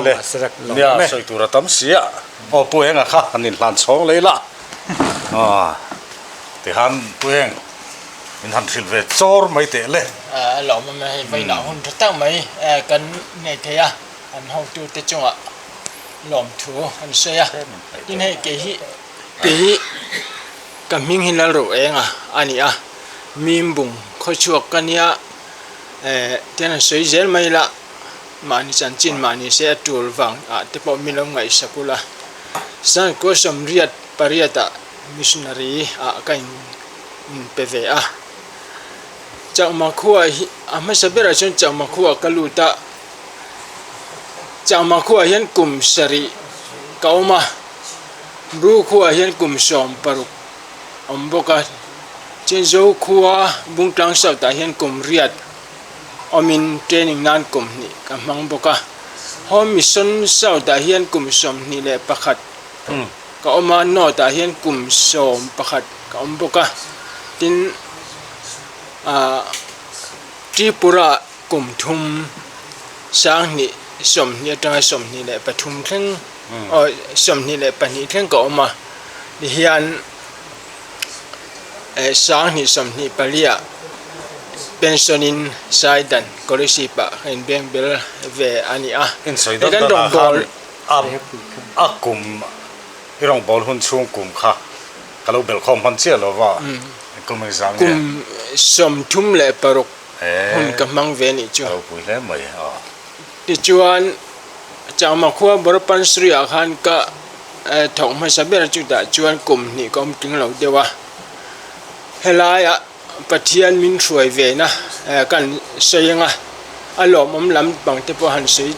Awle, nia sawi tur a tam si a, aw Pu Enga kha han inhlan chhawng lei la, tikhan Pu Eng min han hrilh ve chawr mai teh le. A lawm awm e, hei vawiinah hun tha tak mai kan nei thei a, an hotute chungah lawmthu an sawi a, tin hei kei hi kei hi ka hming hi Lalro Enga a ni a, Mimbung khawchhuak ka nia tian an sawi zel mai la. Mahni chanchin mahni se a tul vang ah te pawh min lo ngaihsak ula. Sangkua sawmriat pariat ah missionary ah ka in pe ve a. Chakma khua hi a hmasa berah chuan Chakma khua ka lut a. Chakma khua hian kum sarih ka awm a. Bru khua hian kum 60 awm bawk a. Chinzo khua Bungtlang South ah hian kum riat awmin training nan kum hnih ka hmang bawk a. Home Mission South ah hian kum 21 ka awm a, North ah hian kum 11 ka awm bawk a. Tin, ah Tripura ah kum thum 2020 atanga 23 thleng aw 22 thleng ka awm a. Tihian. 2024 ah pension in Saidan scholarship ah ka inbeng bel ve a ni a. In sawi dawn dawn ah khan a kum i rawngbâwl hun chhung kum kha ka lo belh khawm hman chiah lo va, kum engzah nge? Kum 36 hun ka hmang ve nih chu. A ropui hle mai a. Tichuan Changma khua Boropansri ah khan ka thawk hmasa ber chutah chuan kum hnih ka awm tling lo deuh a, helaiah Pathian min hruai ve na kan sawi anga a lawmawm lam pang te pawh han sawi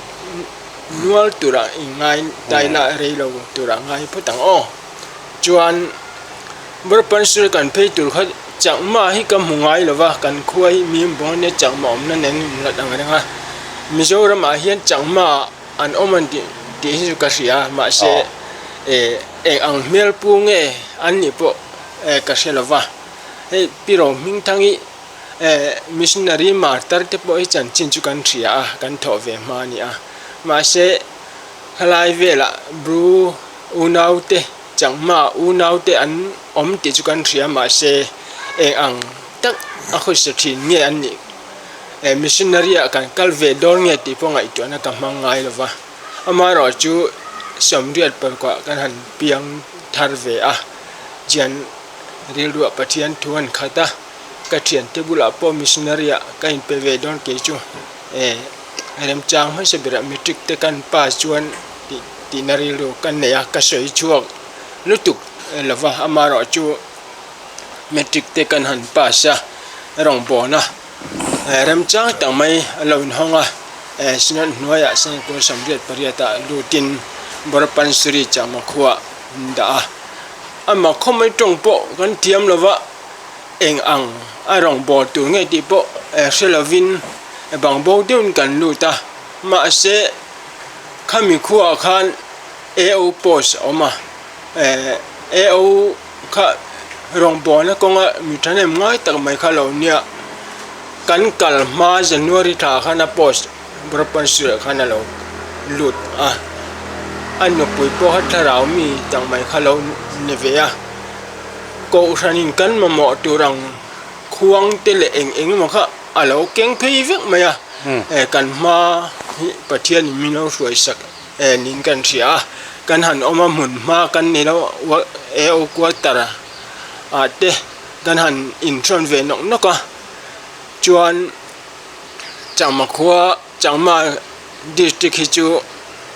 nual turah inngai tai la rei lo turah ngai phawt ang aw. Chuan Boropansri kan phei tur kha Chakma hi ka hmu ngai lo va, kan khua hi Mimbung ania Chakma awmna nen inlat ang reng a, Mizoramah hian Chakma An awm an tih tih hi chu ka hria a, mahse eh eng ang hmel pu nge an nih pawh eh ka hre lo va. Hei Pi Rohmingthang hi eh missionary martar te pawh hi chanchin chu kan hria a, kan thawh ve hma a ni a. Mahse helai velah Bru unau te, Changma unau te an awm tih chu kan hria mahse eng ang tak a khawisa thin nge an nih Missionary ah kan kal ve dawn nge tih pawh ngaihtuahna ka hmang ngai lo va, amaherawh chu 80 parukah kan han piang thar ve a, Jian rilruah Pathian thu han khat a, ka thiante bulah pawh missionary ah ka inpe ve dawn kei chu remchang hmasa berah matric te kan pass chuan tih tihna rilru ka nei a, ka sawi chhuak lutuk lo va, amaherawh chu matric te kan han pass a rawngbawlna remchang tak mai a lo inhawng a synod hnuaiah sangkua 88 ah lutin Borapansuri chakma khuaa an dah a amah khaw mai tawng pawh kan thiam lo va eng ang a rawngbâwl tur nge tih pawh hre lovin bang bo deuhin kan lut a mahse khami khuaah khan AO post a awm a AO. Kha rawngbawlna kawnga mi thahnem ngai tak mai kha lo nia, kan kal hma January thla khan a post Boropansur ah khan a lo lut a, a nupui pawh kha thlarau mi tak mai kha lo ni ve a, Kohhranin kan mamawh tur ang khuang te leh eng eng emaw kha a lo keng phei vek mai a, kan hma hi Pathianin min lo hruaisak. Niin kan hria a, kan han awm a hmun hma kan ni lo AO quarter ah te kan han inhrawn ve nawk nawk a, chuan Changma khua Changma district hi chu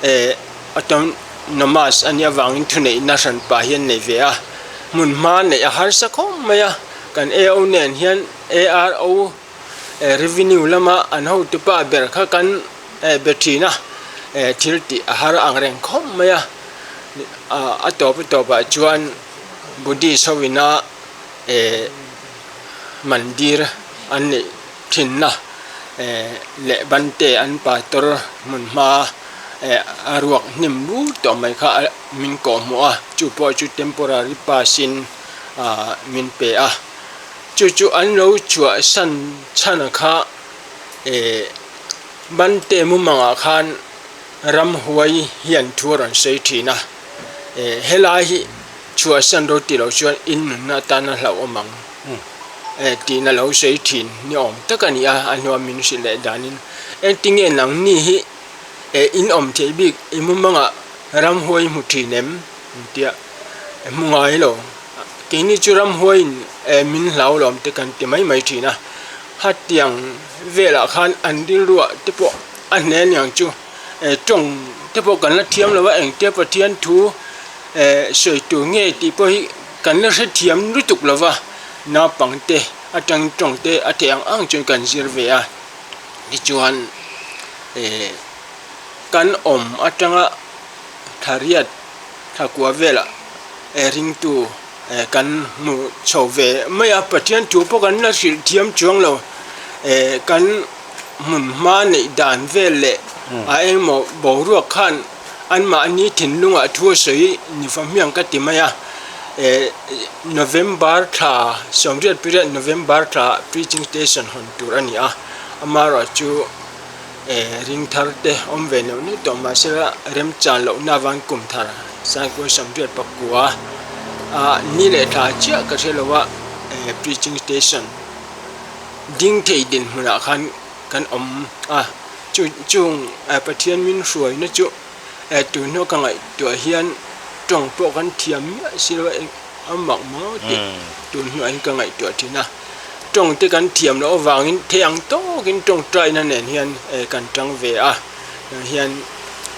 eh autonomous a nih avangin thuneihna hranpa hi an nei ve a, hmun hma neih a harsa khawp mai a, kan AO nen hian ARO revenue lama an hotupa ber kha kan be thin a thil tih a har ang reng khawp mai a a tawp a tawpah chuan Buddhist ho ina mandir an neih thinna leh bante an pastor hmun hma a ruak hnim bur tawh mai kha min kawhhmuh a chu pawh chu temporary pass in min pe a chu chu an lo chhuahsan chhan kha. Bante mumangah khan Ramhuai hian thu a rawn sawi thin a, helai hi chhuahsan ro tih loh chuan in nunna atana hlauhawm ang tiin a lo sawi thin ni awm tak a ni a, a hnuah min hrilh leh danin engtinge nangni hi in awm theih bik i mumangah ramhuai hmu thin em tia hmu ngai lo keini chu ramhuaiin min hlau lo te kan ti mai mai thin a, hetiang velah khan an rilruah te pawh. A hne aniang chu eh tawng te pawh kan la thiam lo a engtia Pathian thu eh sawi tur nge tih pawh hi kan la hrethiam lutuk lo va naupang te atang tawng te a theih ang ang chuan kan zir ve a tichuan eh kan awm atanga thla riat thla kua velah eh ringtu eh kan hmu chho ve mai a Pathian thu pawh kan la hrilh thiam chuang lo eh kan. hmun hma neih dan vel leh a engmaw boruak khan anmahni thinlungah thu a sawi ni fa hmiang ka ti mai a eh November thla sawmriat period November thla preaching station hawn tur a ni a amaherawh chu eh ring thar te awm ve neuh neuh tawh mahse remchan lohna avang kum thar sangkua sawmriat pakua ah ni leh thla chiah ka hre lo a eh preaching station. Ding thei dinhmunah khan kan awm a, chu chung Pathian min hruaina chu tun hnu ka ngaihtuah hian tawng pawh kan thiam miah si lo a, a mak maw tih tun hnuah hian ka ngaihtuah thin a. Tawng te kan thiam loh avangin thei ang tawkin tawngtaina nen hian kan tang ve a, tiang hian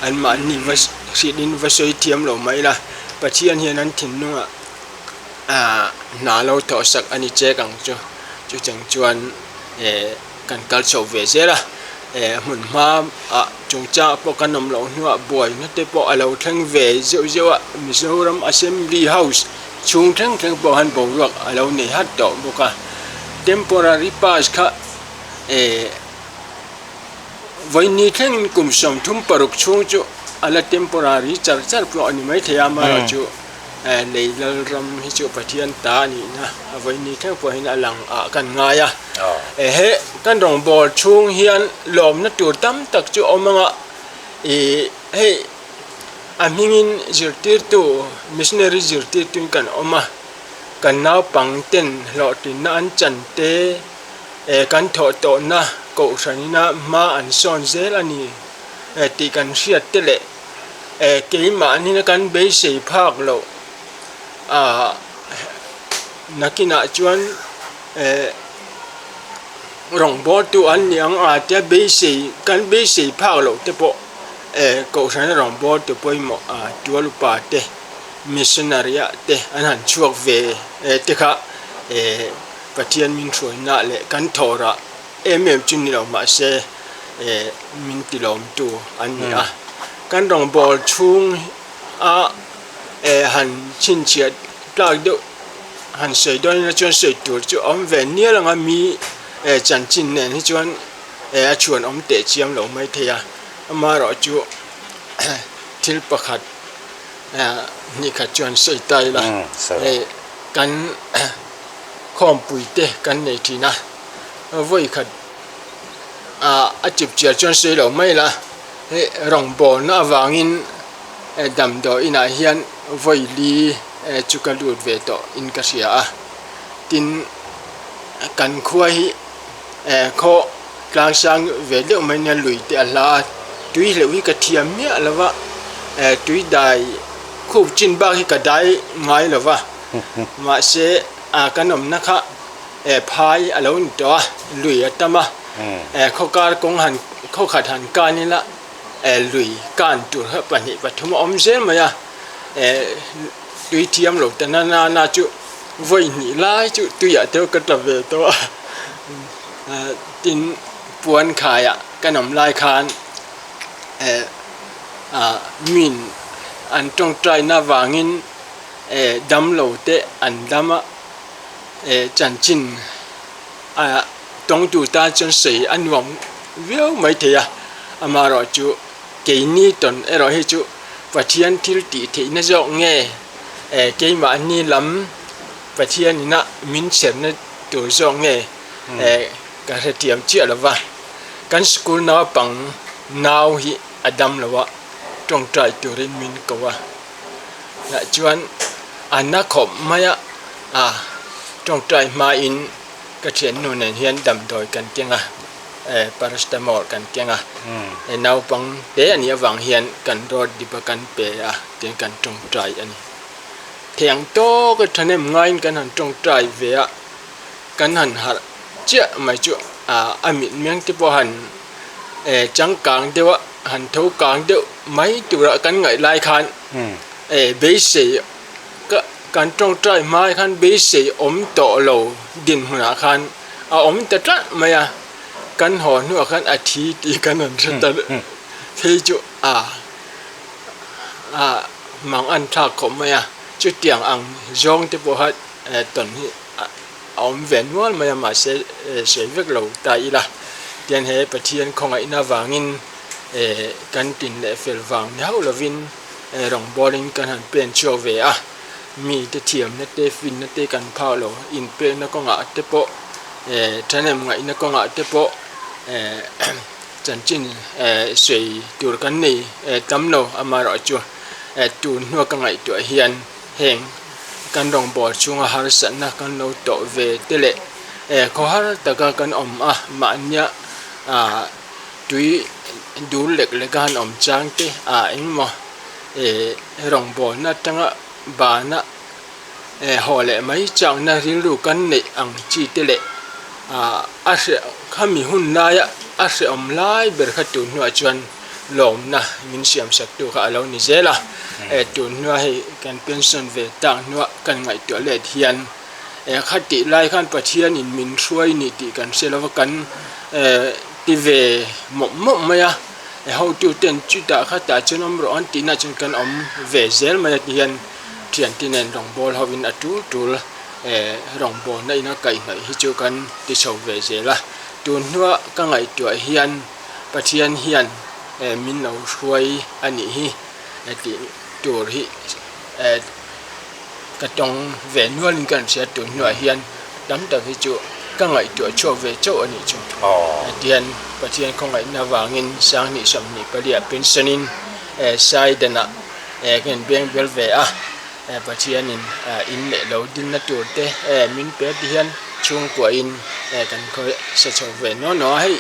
anmahni va hrilhin va sawi thiam lo mai ila, Pathian hian an thinlungah. Ahh hna lo thawh sak a ni chek ang chu chutiang chuan eh kan kal chho ve zel a eh hmun hma ah chungchang pawh kan awm loh hnuah buaina te pawh a lo thleng ve zeuh zeuh a Mizoram Assembly House chhung thleng thleng pawh han boruak a lo nei hat tawh bawk a temporary pass kha eh. Vawiini thlengin kum 36 chhung chu a la temporary char char pawh a ni maithei a, amaherawhchu lei lalram hi chu Pathian ta a nihna a vawiini thleng pawh hian a lang ah kan ngai a. He kan rawngbawl chhung hian lawmna tur tam tak chu a awm ang a, ih hei a hmingin zirtirtu missionary zirtirtuin kan awm a, kan naupang ten hlawhtlinna an chan te, Eh kan thawh tawhna kohhranina hma an sawn zel a ni eh tih kan hriat te leh eh keimahni kan beisei phak loh ah nakinah chuan eh rawngbawltu an ni ang a tia beisei kan beisei phak loh te pawh eh kohhrana rawngbawltu pawimawh ah tual upa te missionary ah te an han chhuak ve eh te kha eh. Pathian min hruaina leh kan thawhrah em em chu ni lo mahse eh min tilawmtu an ni a. Kan rawngbawl chhung a eh han chhinchhiah tlak deuh han sawi dawn ila chuan sawi tur chu a awm ve nial ang a mi eh chanchin nen hi chuan eh a chhuan awm teh chiam lo mai thei a. Amaherawh chu thil pakhat eh hnih khat chuan sawi ta ila hei kan. Khawmpui te kan nei thin a, vawi khat ah a chip chiar chuan sawi lo mai la, hei rawngbawlna avangin damdawi inah hian vawi li chu ka lut ve tawh in ka hria a, tin kan khua hi khaw tlang sang ve deuh mai nia lui te a hla a, tui hleuh hi ka thiam miah lo va, tui dai khup chin bak hi ka dai ngai lo va. Mahse a kan awmna kha eh phai a lo ni tawh a, lui a tam a, eh khawkar kawng han khawkhat han kan ila eh lui kan tur kha pahnih pathum a awm zel mai a, eh tui thiam lo ta na na na chu vawi hnih lai chu tuiah te ka tla ve tawh a, tin puan khaiah kan awm lai khan eh ah min an tawngtaina avangin. eh damlo te an dam a eh chanchin ah tawngtu tan chuan sawi a nuam viau mai thei a amaherawh chu keini tawn erawh hi chu Pathian thil tih theihna zawk nge eh keimahni lam Pathian ina min chherna tur zawk nge eh ka hrethiam chiah lo va kan school naupang nau hi. a dam lo a, tawngtai turin min ko a. Tah chuan a na khawp mai a, a tawngtai hmain ka thiannu nen hian damdawi kan keng a, paracetamol kan keng a, naupang te a nih avang hian kan road dip a kan pe a tiin kan tawngtai a ni. Theng tawk a thahnem ngaiin kan han tawngtai ve a, kan han harh chiah mai chu a mitmeng te pawh han changkang deuh a, han tho kang deuh mai tura kan ngaih lai khan beisei ka kan tawngtai hmai khan beisei awm tawh lo dinhmunah khan a awm ta tlat mai a, kan haw hnuah khan a thi tih kan han hre ta phei chu a a mang an thlak khawp mai a, chutiang ang zawng te pawh kha tawn hi a awm ve nual mai a mahse sawi vek lo ta ila tian he Pathian khawngaihna vangin kan tin leh fel vang ni hauh lovin rawngbawlin kan han pen chhuak ve a, mite thiamna te finna te kan phak lo inpekna kawngah te pawh thahnem ngaihna kawngah te pawh chanchin sawi tur kan nei tam lo amaherawhchu tun hnua ka ngaihtuah hian. Heng kan rawngbâwl chhunga harsatna kan lo tawh ve te leh khawhar taka kan awm a, mahnia tui dul lek lek a han awm chang te ah engmaw rawngbâwlna atanga bana haw leh mai chakna rilru kan neih ang chi te leh a hreh khami hun laia a hrehawm lai ber kha tun hnuah chuan. lawmna min siam sak tu kha a lo ni zel a, tun hnua hei kan pension ve tak hnua kan ngaihtuah let hian kha tih lai khan Pathianin min hruai ni tih kan hre lova kan ti ve mawp mawp mai a, hotu ten chutah khatah chuan awm rawh an tihna chuan kan awm ve zel mai a ti hian thiante nen rawngbâwl hovin a tul tul rawngbâwlna ina kaihhnawih hi chu kan ti chho ve zel a, tun hnua ka ngaihtuah hian. Pathian hian min lo hruai a nih hi tih tur hi ka tawng ve nualin ka hria tun hnuah hian tam tak hi chu ka ngaihtuah chhuak ve chauh a nih chu. Tihian Pathian khawngaihna avangin Sanghnih 24 ah pension in Saidanah ka inbeng bel ve a. Pathianin in leh lo dinna tur te min pe ti hian chhungkuahin kan khawi sa chho ve nual nual a, hei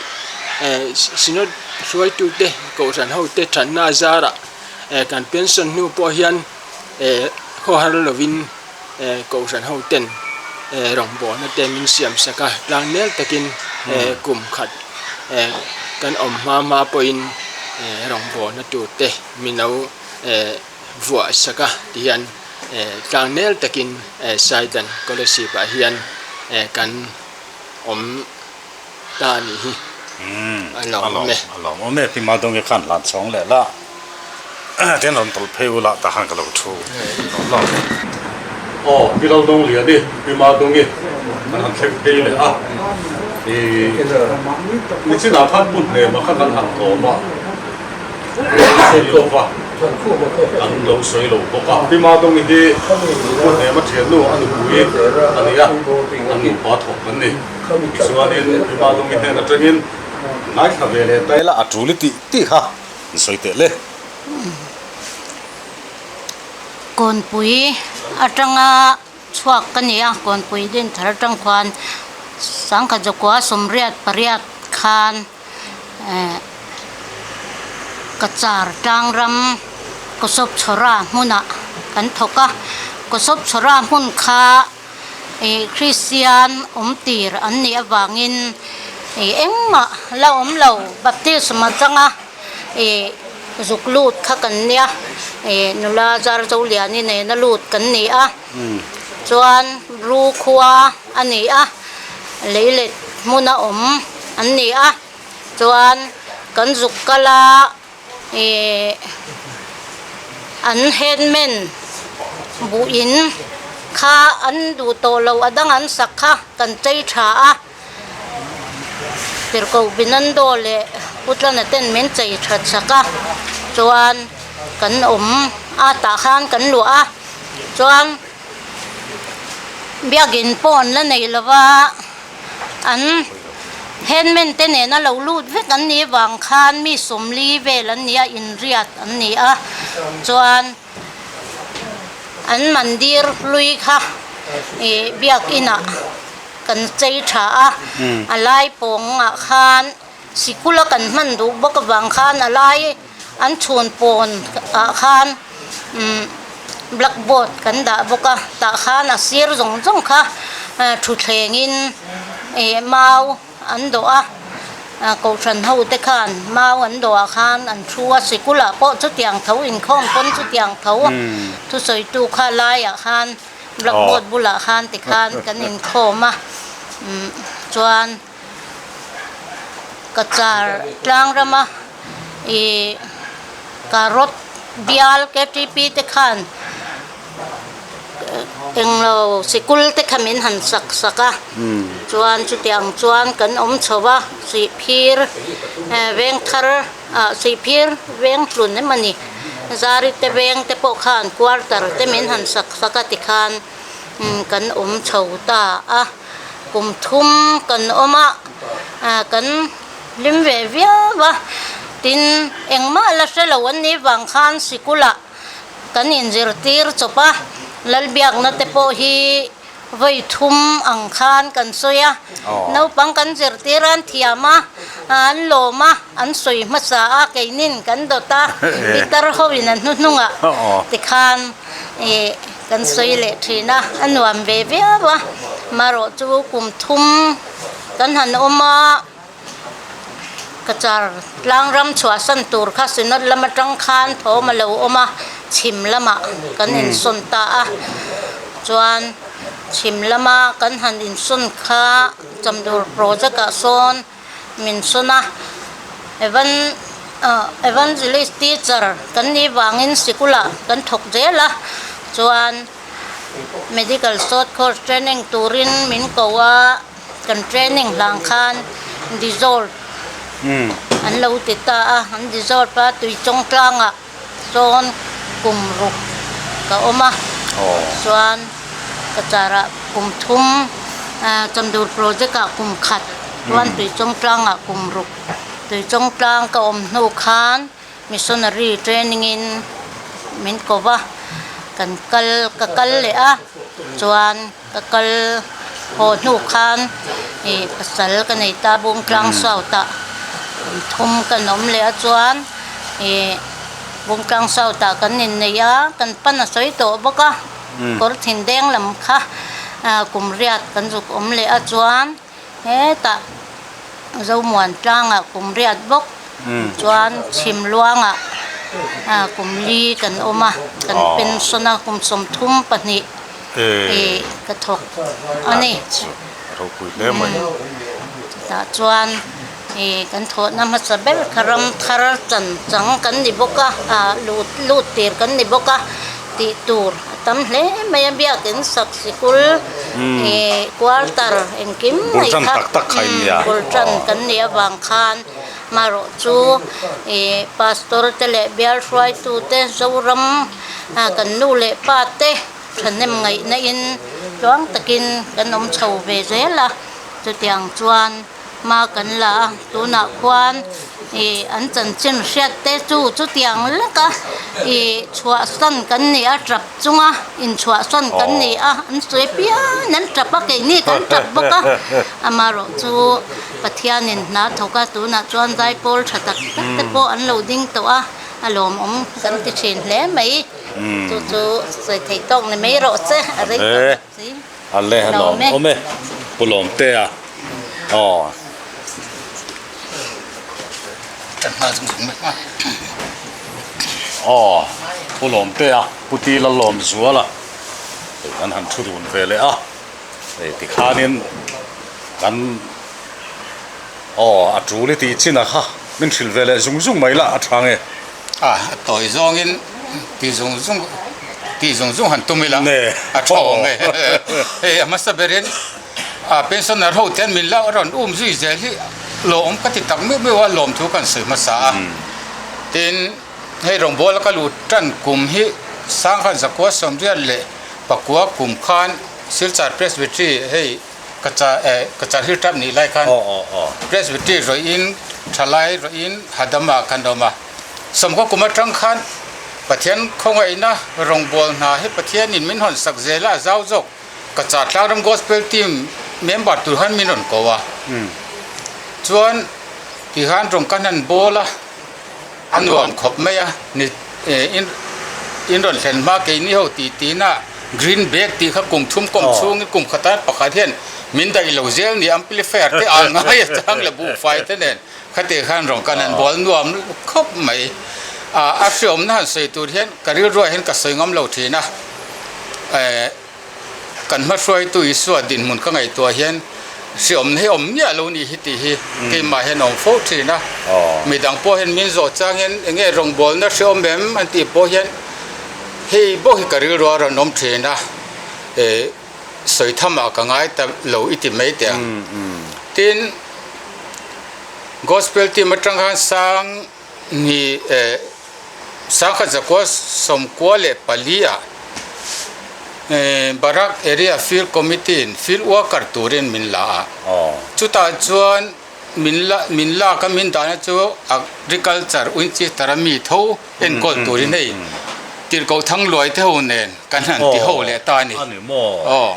Synod hruaitute kohhran hote thatna a zarah kan pension hnu pawh hian khawhar lovin kohhran hoten rawngbawlna te min siam sak a, tlangnel takin kum khat kan awm hma hma pawhin rawngbawlna tur te min lo. Vuah sak a ti hian tlangnel takin Saidan Scholarship ah hian kan awm ta a nih hi a lawm awm e. A lawm awm e pi Madongi khan hlan chhawng leh la ten rawn tawlh phei ula tah khan ka lo thu lawm lawm. Aw pi Laldongliani pi Madongi kan han thleng phei leh a i nichinah khan hmun hnemah khan kan han kawm a. Sawi lo va, an lo sawi lo bawk a. Pi Madongi hi Pu Hnema thiannu a nupui a ni a, an nupa thawk an ni. Tichuanin Pi Madongi hnen atangin ngaithla ve leh ta ila a tul i tih tih kha an sawi teh le. Kawnpui atanga chhuak ka ni a, Kawnpui Dinthar atang khuan Sangkhat Zakua 88 khan Cachar tlang ram Kawsawp chhawra hmunah kan thawk a, Kawsawp chhawra hmun kha ih Kristian awm tir an nih avangin ih engmah la awm lo baptisma changa ih zuk lut kha kan nia ih nula Zarzoliani nena lut kan ni a chuan Bru khua a ni a. Leilet hmuna awm an ni a, chuan kan zuk kal a ih an headman buhin kha an duh tawh lo a dang an sak kha kan chei tha a, Tirhkoh Binando leh Putlana ten min chei that sak a, chuan kan awm a tah khan kan luah a, chuan. Biakin pawh an la nei lo va, an Handman te nena lo lut vek an nih vang khan mi 40 vel an ni a, inriat an ni a. Chuan an mandir hlui kha ih biakinah kan chei tha a, a lai pawngah khan sikul a kan hman duh bawk avang khan a lai an chhun pawn ah khan umm blackboard kan dah bawk a tah khan a sir zawng zawng kha thutthleng in ih mau an dawh a kohhran ho te khan mau an dawh ah khan an thu a sikul ah pawh chutiang tho inkhawm pawn chutiang tho thusawi tu kha laiah khan blackboard bulah khan tikhan kan inkhawm a umm chuan. Cachar tlang rama ih carrot bial ktp te khan englo sikul te kha min han sak sak a chuan chutiang chuan kan awm chho a sihphir veng thar ah sihphir veng hlun em a ni zari te veng te pawh khan quarter te min han sak sak a tikhan kan awm chho ta a. Kum thum kan awm a, kan hlim ve viau a, tin engmah la hre lo an nih vang khan sikulah kan inzirtir chawp a, Lalbiakna te pawh hi vawi thum ang khan kan sawi a, naupang kan zirtir a, an thiam a, an lawm a, an sawi hmasa a, keinin kan dawt a, pitar hoin an hnuhnungah tikhan ih. Kan sawi leh thin a, a nuam ve viau a, marawh chu kum thum kan han awm a, Cachar tlang ram chhuahsan tur kha Synod lam atang khan thawm a lo awm a, chhim lamah kan insawn ta a, chuan chhim lama kan han insawn kha Chamdur project ah sawn min sawn a, Evan Evangelist teacher kan nih vangin sikulah kan thawk zel a, chuan medical short course training turin min ko a, kan training hlang khan dissolve an lo ti ta a, an dissolve a tuichawng tlangah sawn kum ruk ka awm a, chuan ka charah kum thum Chamdur project ah kum khat chuan Tuichawng tlangah kum ruk Tuichawng tlang ka awm hnu khan missionary training in min ko va, kan kal ka kal leh a chuan ka kal haw hnu khan ih pasal ka nei ta Bungtlang South ah kum thum kan awm leh a chuan ih Bungtlang South ah kan innei a kan pan a sawi tawh bawk a kawr thin deng lam kha kum riat kan zuk awm leh a chuan hetah Zomuan tlangah kum riat bawk chuan chhim luangah kum li kan awm a kan pension a kum 32. Ih ka thawk a ni. Chutah chuan ih kan thawhna hmasa ber kha ram thar chan chang kan ni bawk a, ah lut lut tir kan ni bawk a tih tur a tam hle mai a biakin sak sikul ih quarter engkim mai kha bul tan kan nih avang khan marawh chu ih pastor te leh bial hruaitu te Zoram kan nu leh pa te. Thahnem ngaihna in tluang takin kan awm chho ve zel a, chutiang chuan hma kan la a, tunah khuan ih an chanchin hriat te chu chutiang leka ih chhuahsan kan ni a, tap chunga inchhuahsan kan ni a, an sawi pian an tap a, keini kan tap bawk a, amaherawh chu Pathianin hna thawk a, tunah chuan zaipawl tha tak tak te pawh an lo ding tawh a, a lawmawm kan ti thin hle mai. Chu chu sawi theih tawk ni mai rawh che a rei tawh bawk si. A le a lawm awm e Pu Lawmte a aw. Aw Pu Lawmte a Pu Tila lawm zual a hei kan han thu dun ve leh a hei tikhanin kan aw a tul i tih chin a kha min hrilh ve leh zung zung mai la a tha nge. A tawi zawngin ti zung zung ti zung zung han tum ila a tha awm e. Hei a hmasa berin a pensioner ho te min la rawn um zui zel hi lawm ka ti tak meuh meuh a lawmthu kan sawi hmasa a. Tin hei rawngbawla ka lut tan kum hi Sanghan zakua 84 kum khan Silchar Presbytery hei. Cachar eh Cachar Hill Tribe nih lai khan Presbytery rawih in thalai rawih in Hadam ah khan a awm a. Sawmkhaw kum atang khan Pathian khawngaihna rawngbâwl hna hi Pathianin min hawn sak zel a, a zau zawk. Cachar Tlangram Gospel Team member tur khan min rawn ko a. Chuan tikhan rawng ka hnan bâwl a, a nuam khawp mai a, ni in in rawn thlen hma keini ho tih tihna green bag tih kha kum thum kawm chhungin kum khata pakhat hian min daih lo zel ni amplifier te a ngai a chang leh buhfai te nen. Khati khan rawng kan han bual nuam khawp mai. A hriawmna han sawi tur hian ka rilruah hian ka sawi ngam lo thin a. Kan hmahruaitu Isua dinhmun ka ngaihtuah hian hriawmna hi awm miah lo ni hi tih hi keimah hian a awm fo thin a. Midang pawh hian min zawh chang hian eng nge rawngbawlna hriawm em an tih pawh hian hei bawk hi ka rilruah a rawn awm thin a. Sawi thamah ka ngai ta lo i ti mai teh ang. Tin, Gospel team atang khan sang ni eh sangkhat zakua sawmkua leh pali ah eh Barak Area Field Committee in field worker turin min la a. Chutah chuan min la min lak a min dahna chu Agriculture Winchester a mi tho enkawl turin hei tirhkoh thangluai te ho nen kan han ti ho leh ta a ni. Aw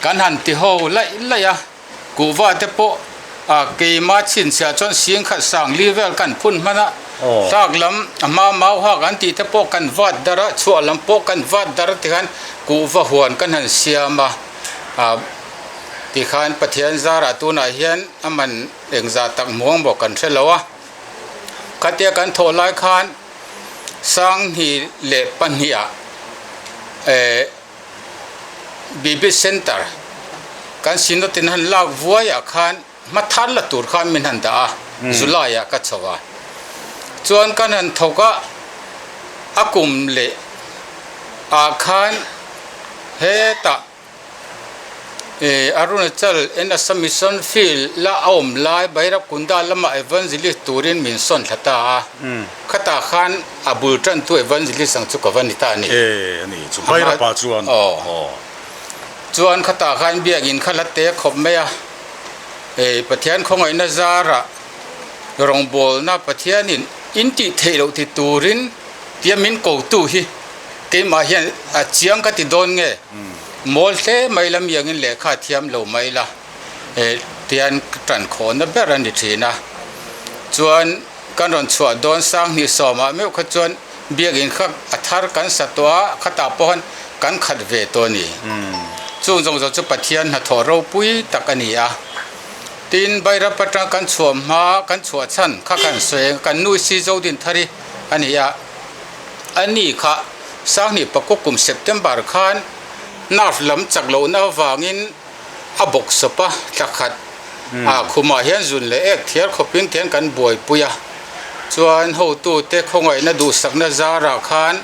kan han ti ho laih laih a. Kuhva te pawh a keima chhinchhiah chuan sing khat sang li vel kan phun hman a, tlak lam a hma mau hak an tih te pawh kan vat dar a, chhuah lam pawh kan vat dar tikhan kuhva huan kan han siam a, ah tikhan Pathian zarah tunah hian a man engzah tak muang maw kan hre lo a, khatia kan thawh lai khan Sanghnih leh pahniha eh. Bible Centre kan Synod in han lak vuai ah khan hma thar la tur khan min han dah a, July ah ka chho a. Chuan kan han thawk a, a kum leh ah khan hetah eh Arunachal and Assam Mission Field la a awm lai Bhairabkunda lamah Evangelist turin min sawn thla ta a. Khatah khan a bul tantu Evangelist ang chu ka va ni ta a ni. E a ni chu Bairapa chuan aw. Chuan khatah khan biakin kha la te khawp mai a, e Pathian khawngaihna zarah rawngbawlna Pathianin in tih theih loh ti turin tia min kotu hi keimah hian a chiang ka ti dawn nge mawl hle mai la miangin lehkha a thiam lo mai la e tian tan khawhna ber a ni thin a. Chuan Kan rawn chhuah dawn Sanghnih sawmah meuh kha chuan biakinn kha a thar kan sa tawh a, khatah pawh khan kan khat ve tawh a ni. Chung zawng zawng chu Pathian hnathawh ropui tak a ni a. Tin, Bairap atanga kan chhuah hma kan chhuah chhan kha kan sawi ang, kan nu si Zodinthari a ni a. A ni kha Sanghnih pakua kum September khan nerve lam chak lohna avangin a bawk sawp a, thla khat ah khumah hian zun leh ek thiar khawpin tihian kan buaipui a, chuan hotute khawngaihna duhsakna zarah khan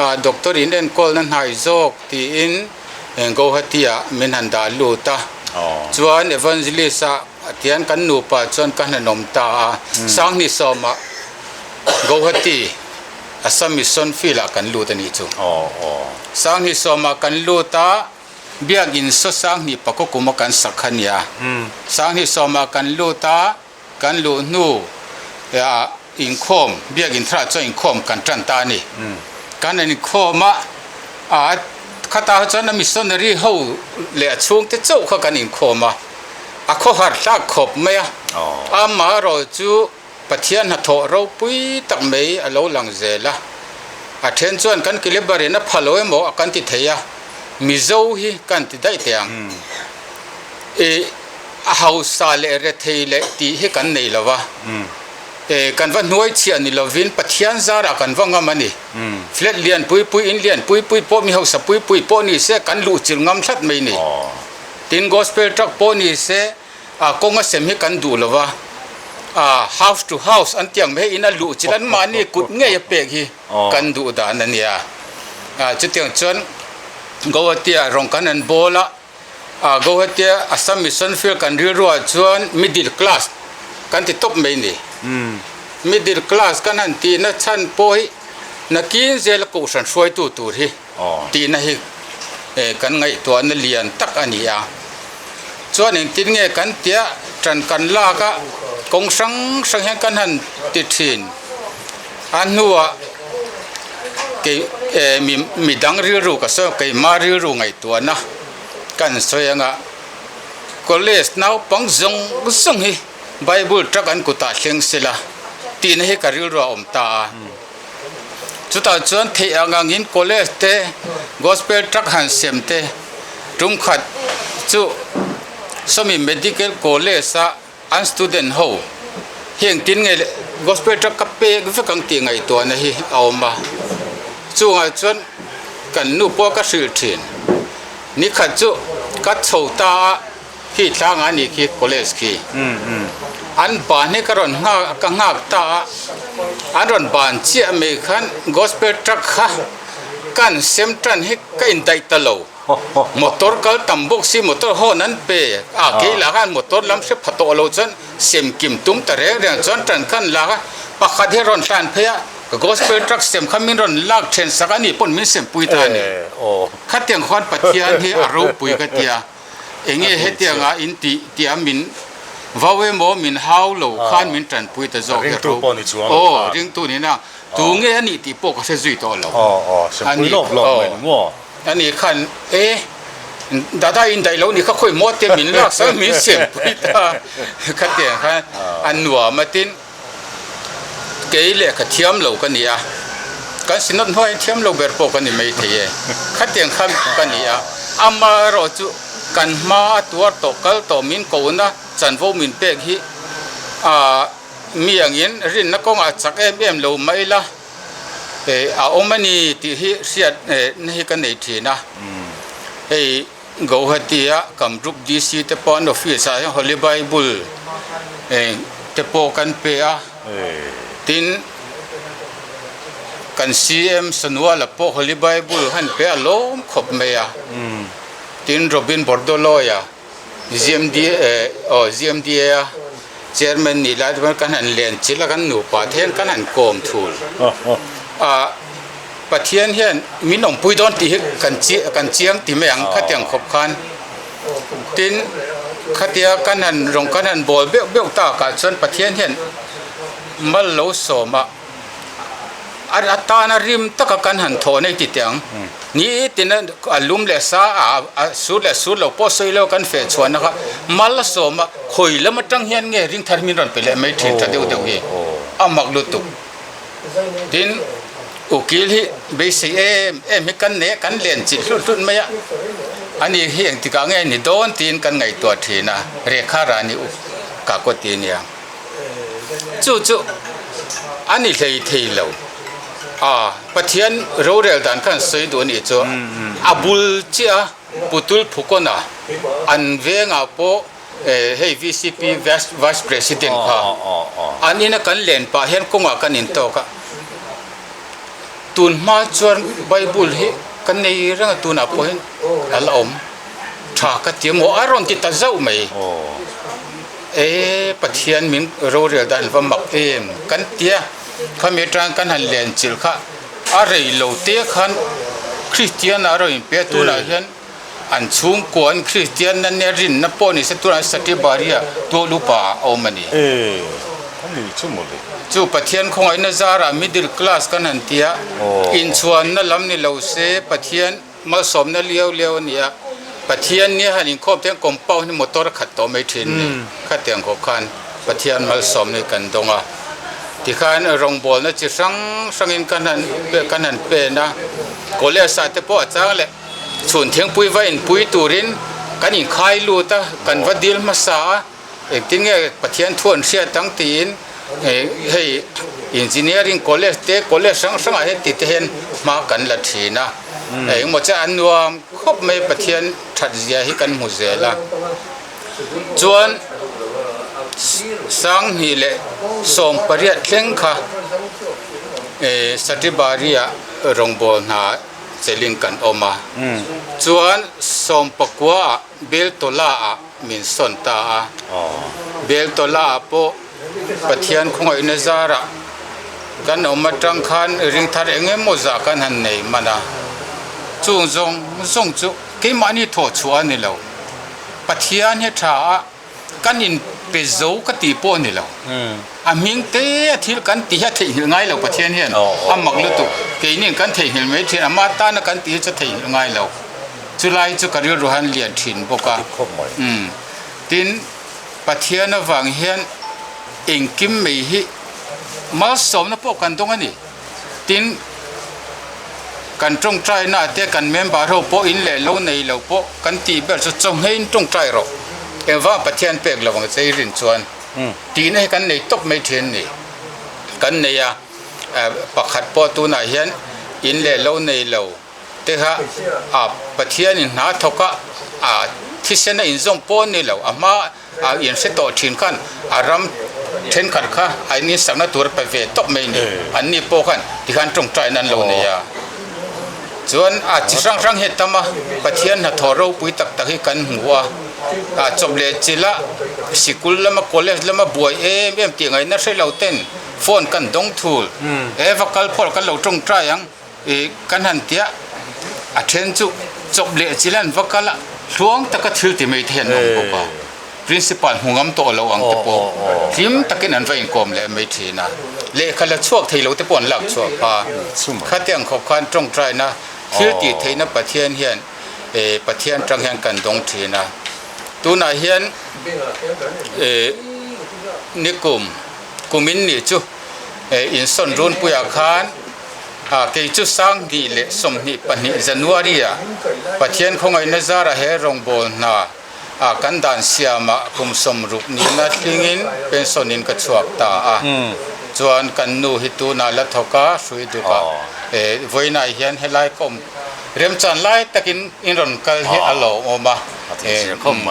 ah doctor in enkawlna hnai zawk tiin Guwahati ah min han dah lut a, chuan Evangelist ah tihian kan nupa chuan ka han awm ta a, Sanghnih sawmah Guwahati Assam Mission Field ah kan lut a nih chu. Sanghnih sawmah kan lut a. Biakinn saw Sanghnih pakua kuma kan sak kha nia. Sanghnih sawmah kan lut a, kan luh hnu ah inkhawm, biakinn tharah chuan inkhawm kan tan ta a ni. Kan inkhawm a, ah khatah chuan a missionary ho leh a chhungte chauh kha kan inkhawm a, a khawhar hlak khawp mai a. Amaherawh chu Pathian hnathawh ropui tak mai a lo lang zel a, a then chuan kan kilibarin a pha lo emaw kan ti thei a, Mizo hi kan ti daih teh ang. I a hausa leh rethei leh tih hi kan nei lo va, e kan va hnuai chhiah ni lovin Pathian zarah kan va ngam a ni. Flat lian pui pui, in lian pui pui pawh mi hausa pui pui pawh ni se kan luh chilh ngam hlat mai ni. Tin, Gospel truck pawh ni se, A kawnga sem hi kan duh lo va, a house to house an tih ang mai in a luh chilh an mahni kut ngei a pek hi kan duh dan a nia. Chutiang chuan Guwahati-ah rawng kan han bawl a, Guwahati-a Assam Mission Field kan rilruah chuan middle class kan ti tawp mai ni. Middle class kan han tihna chhan pawh hi nakin zela kohhran hruaitu tur hi tihna hi kan ngaihtuahna lian tak a ni a. Chuan engtin nge kan tia tan kan lak a, kawng hrang hrang hian kan han ti thin. A hnuah kei eh mi midang rilru ka sawi keimah rilru ngaihtuahna kan sawi anga college naupang zawng zawng hi Bible truck an kutah thleng sela tihna hi ka rilru a awm ta a. Chutah chuan theih ang angin college te gospel truck han sem te tum khat chu sawmi medical college a an student ho hi engtin nge le gospel truck ka pek vek ang tih ngaihtuahna hi a awm a chungah chuan kan nu pawh ka hrilh thin nikhat chu ka chho ta a. Khi tlangah a nih khi college khi an ban hi ka rawn nghak ka nghak ta a an rawn ban chiah mai khan gospel truck kha kan sem tan hi ka indaih ta lo motor kal tam bawk si motor hawn an pe a kei lah khan motor lam hre pha tawh lo chuan sem kim tum ta reng reng chuan tan khan lak a pakhat hi a rawn hlan phei a gospel truck sem kha min rawn lak then sak a nih pawn min sem pui ta a ni khatiang khuan Pathian hi a ropui ka tia. Enge hetianga in tih tih a min vau emaw min hau lo khan min tanpui ta zawk hi ro aw ringtu ni na tu nge a nih tih pawh ka hre zui tawh lo a ni aw a ni khan e dada in daih lo ni kha khawi maw te min lak sak min sempui ta khatiang khan a nuam a tin. Kei lehkha thiam lo ka ni a, kan synod hnuaiin thiam lo ber pawh ka ni mai thei e. Khatiang kha ka ni a, amaherawh chu kan hma a tuar tawh kal tawh min kohna chanvo min pek hi ah mi angin rinna kawngah chak em em lo mah ila a awm a ni tih hi hriat na hi ka nei thin a. Hei. Guwahati-a Kamrup DC te pawh an office ah hian Holy Bible te pawh kan pe a, tin kan CM Sanuala pawh Holy Bible han pe a lawm khawp mai a, tin Robin Bordoloi-a GMDA aw GMDA a chairman nih lai te pawh kan han len chilh a kan nupa te hian kan han kawm thul a. Pathian hian min awmpui dawn tih hi kan kan chiang ti mai ang khatiang khawp khan tin khatia kan han rawng kan han bawl beuh beuh takah chuan Pathian hian mal lo sawm a a atana rim taka kan han thawh nei ti teh ang ni tina a lum leh sa a a sur leh sur lo pawh sawi lo kan feh chhuahna kha mal a sawm a khawi lam atang hian nge ring thar min rawn pe leh mai thin tha deuh deuh hi a mak lutuk. Tin, ukil hi beisei em em hi kan nei a, kan len chilh hlut hlut mai a, ani hi engtikah nge ni dawn tiin kan ngaihtuah thin a, Rekha Rani u Kakoti a nia. Chu chu a ni hlei thei lo. A, Pathian rorel dan khan sawi duh a nih chu a bul chiah a, Putul Phukona an vengah pawh Hei VCP Vice President kha an ina kan len pah hian kawngah kan intawk a, tun hma chuan Bible hi kan nei reng a tunah pawh hian a la awm tha ka ti maw a rawn ti ta zauh mai e Pathian min rorel dan va mak em kan tia khami atang kan han len chilh kha a rei lo te khan Kristian a rawn inpe a tunah hian. An chhungkua an Kristian na nia rinna pawh ni se tunah Satibari-ah tual upa a awm a ni. E, a ni chu mawle. Chu Pathian khawngaihna zarah middle class kan han ti a, inchhuanna lam ni lo se Pathian malsawmna liau liau a ni a, Pathian nia han inkhawm te hian compound hi motor a khat tawh mai thin a ni. Khatiang khawp khan Pathian malsawmna hi kan dawng a. Tikhan rawngbawlna chi hrang hrangin kan han kan han pen a, college ah te pawh a chang leh. Chhun thingpui va inpui turin kan inkhai lut a, kan va dil hmasa a, engtin nge Pathian thu an hriat ang tiin hei engineering college te college hrang hrangah hian tite hian hma kan la thin a, engemaw chu an nuam khawp mai Pathian that zia hi kan hmu zel a, chuan Sanghnih leh 18 thleng kha Satibari-ah rawngbawl hna. Chelin kan awm a, chuan 19 ah Beltola ah min sawn ta a, Beltola ah pawh Pathian khawngaihna zarah kan awm atang khan ring thar eng emaw zah kan han nei hman a, chung zawng zawng chu keimahni thawh chhuah a ni lo. Pathian hi tha a, kan in pe zo ka tih pawh a ni lo. A hming te a thil kan tih hi a theihnghilh ngai lo Pathian hian a mak lutuk. Keini kan theihnghilh mai thin, ama tana kan tih hi chu a theihnghilh ngai lo. Chulai chu ka rilru han lian thin bawk a. Tin, Pathian avang hian engkim mai hi malsawmna pawh kan dawng a ni. Tin, kan tawngtaina ah te kan member ho pawh in leh lo nei lo pawh kan tih ber chu chawhmeiin tawngtai rawh. Engvang Pathian pek lo ang che i rin chuan tihna hi kan nei tawp mai thin a ni. Kan nei a, pakhat pawh tunah hian in leh lo nei lo. Te kha a Pathianin hna thawk a, a thisen a inzawm pawh a ni lo, a hma a inhre tawh thin khan a ram thenkhat kha a in insakna tur a pe ve tawp mai a ni. Anni pawh khan tikhan tawngtaina an lo nei a. Chuan a chi hrang hrang hi a tam a, Pathian hnathawh ropui tak tak hi kan hmu a, a chawp leh chilh a, sikul lama college lama buai em em tih ngaihna hre lo ten phone kan dawng thul, e va kal phawt kan lo tawngtai ang. I kan han tia a then chu chawp leh chil an va kal a, hluang taka thil ti mai te hian an awm bawk a, principal hmu ngam tawh lo ang te pawh hlim takin an va inkawm leh mai thin a, lehkha la chhuak thei lo te pawh an lak chhuah pha, khatiang khawp khan tawngtaina thil tih theihna Pathian hian Pathian tang hian kan dawng thin a, tunah hian nikum kumin ni chu insawn runpuiah khan. A, kei chu 2022 January ah Pathian khawngaihna zara he rawngbâwl hna a kan dan siamah kum 60 nihna thlingin pension in ka chhuak ta a. Chuan kan nu hi tunah la thawk a, hrui duk a, vawiinah hian helai ka awm remchan lai takin in rawn kal hi a lawmawm a.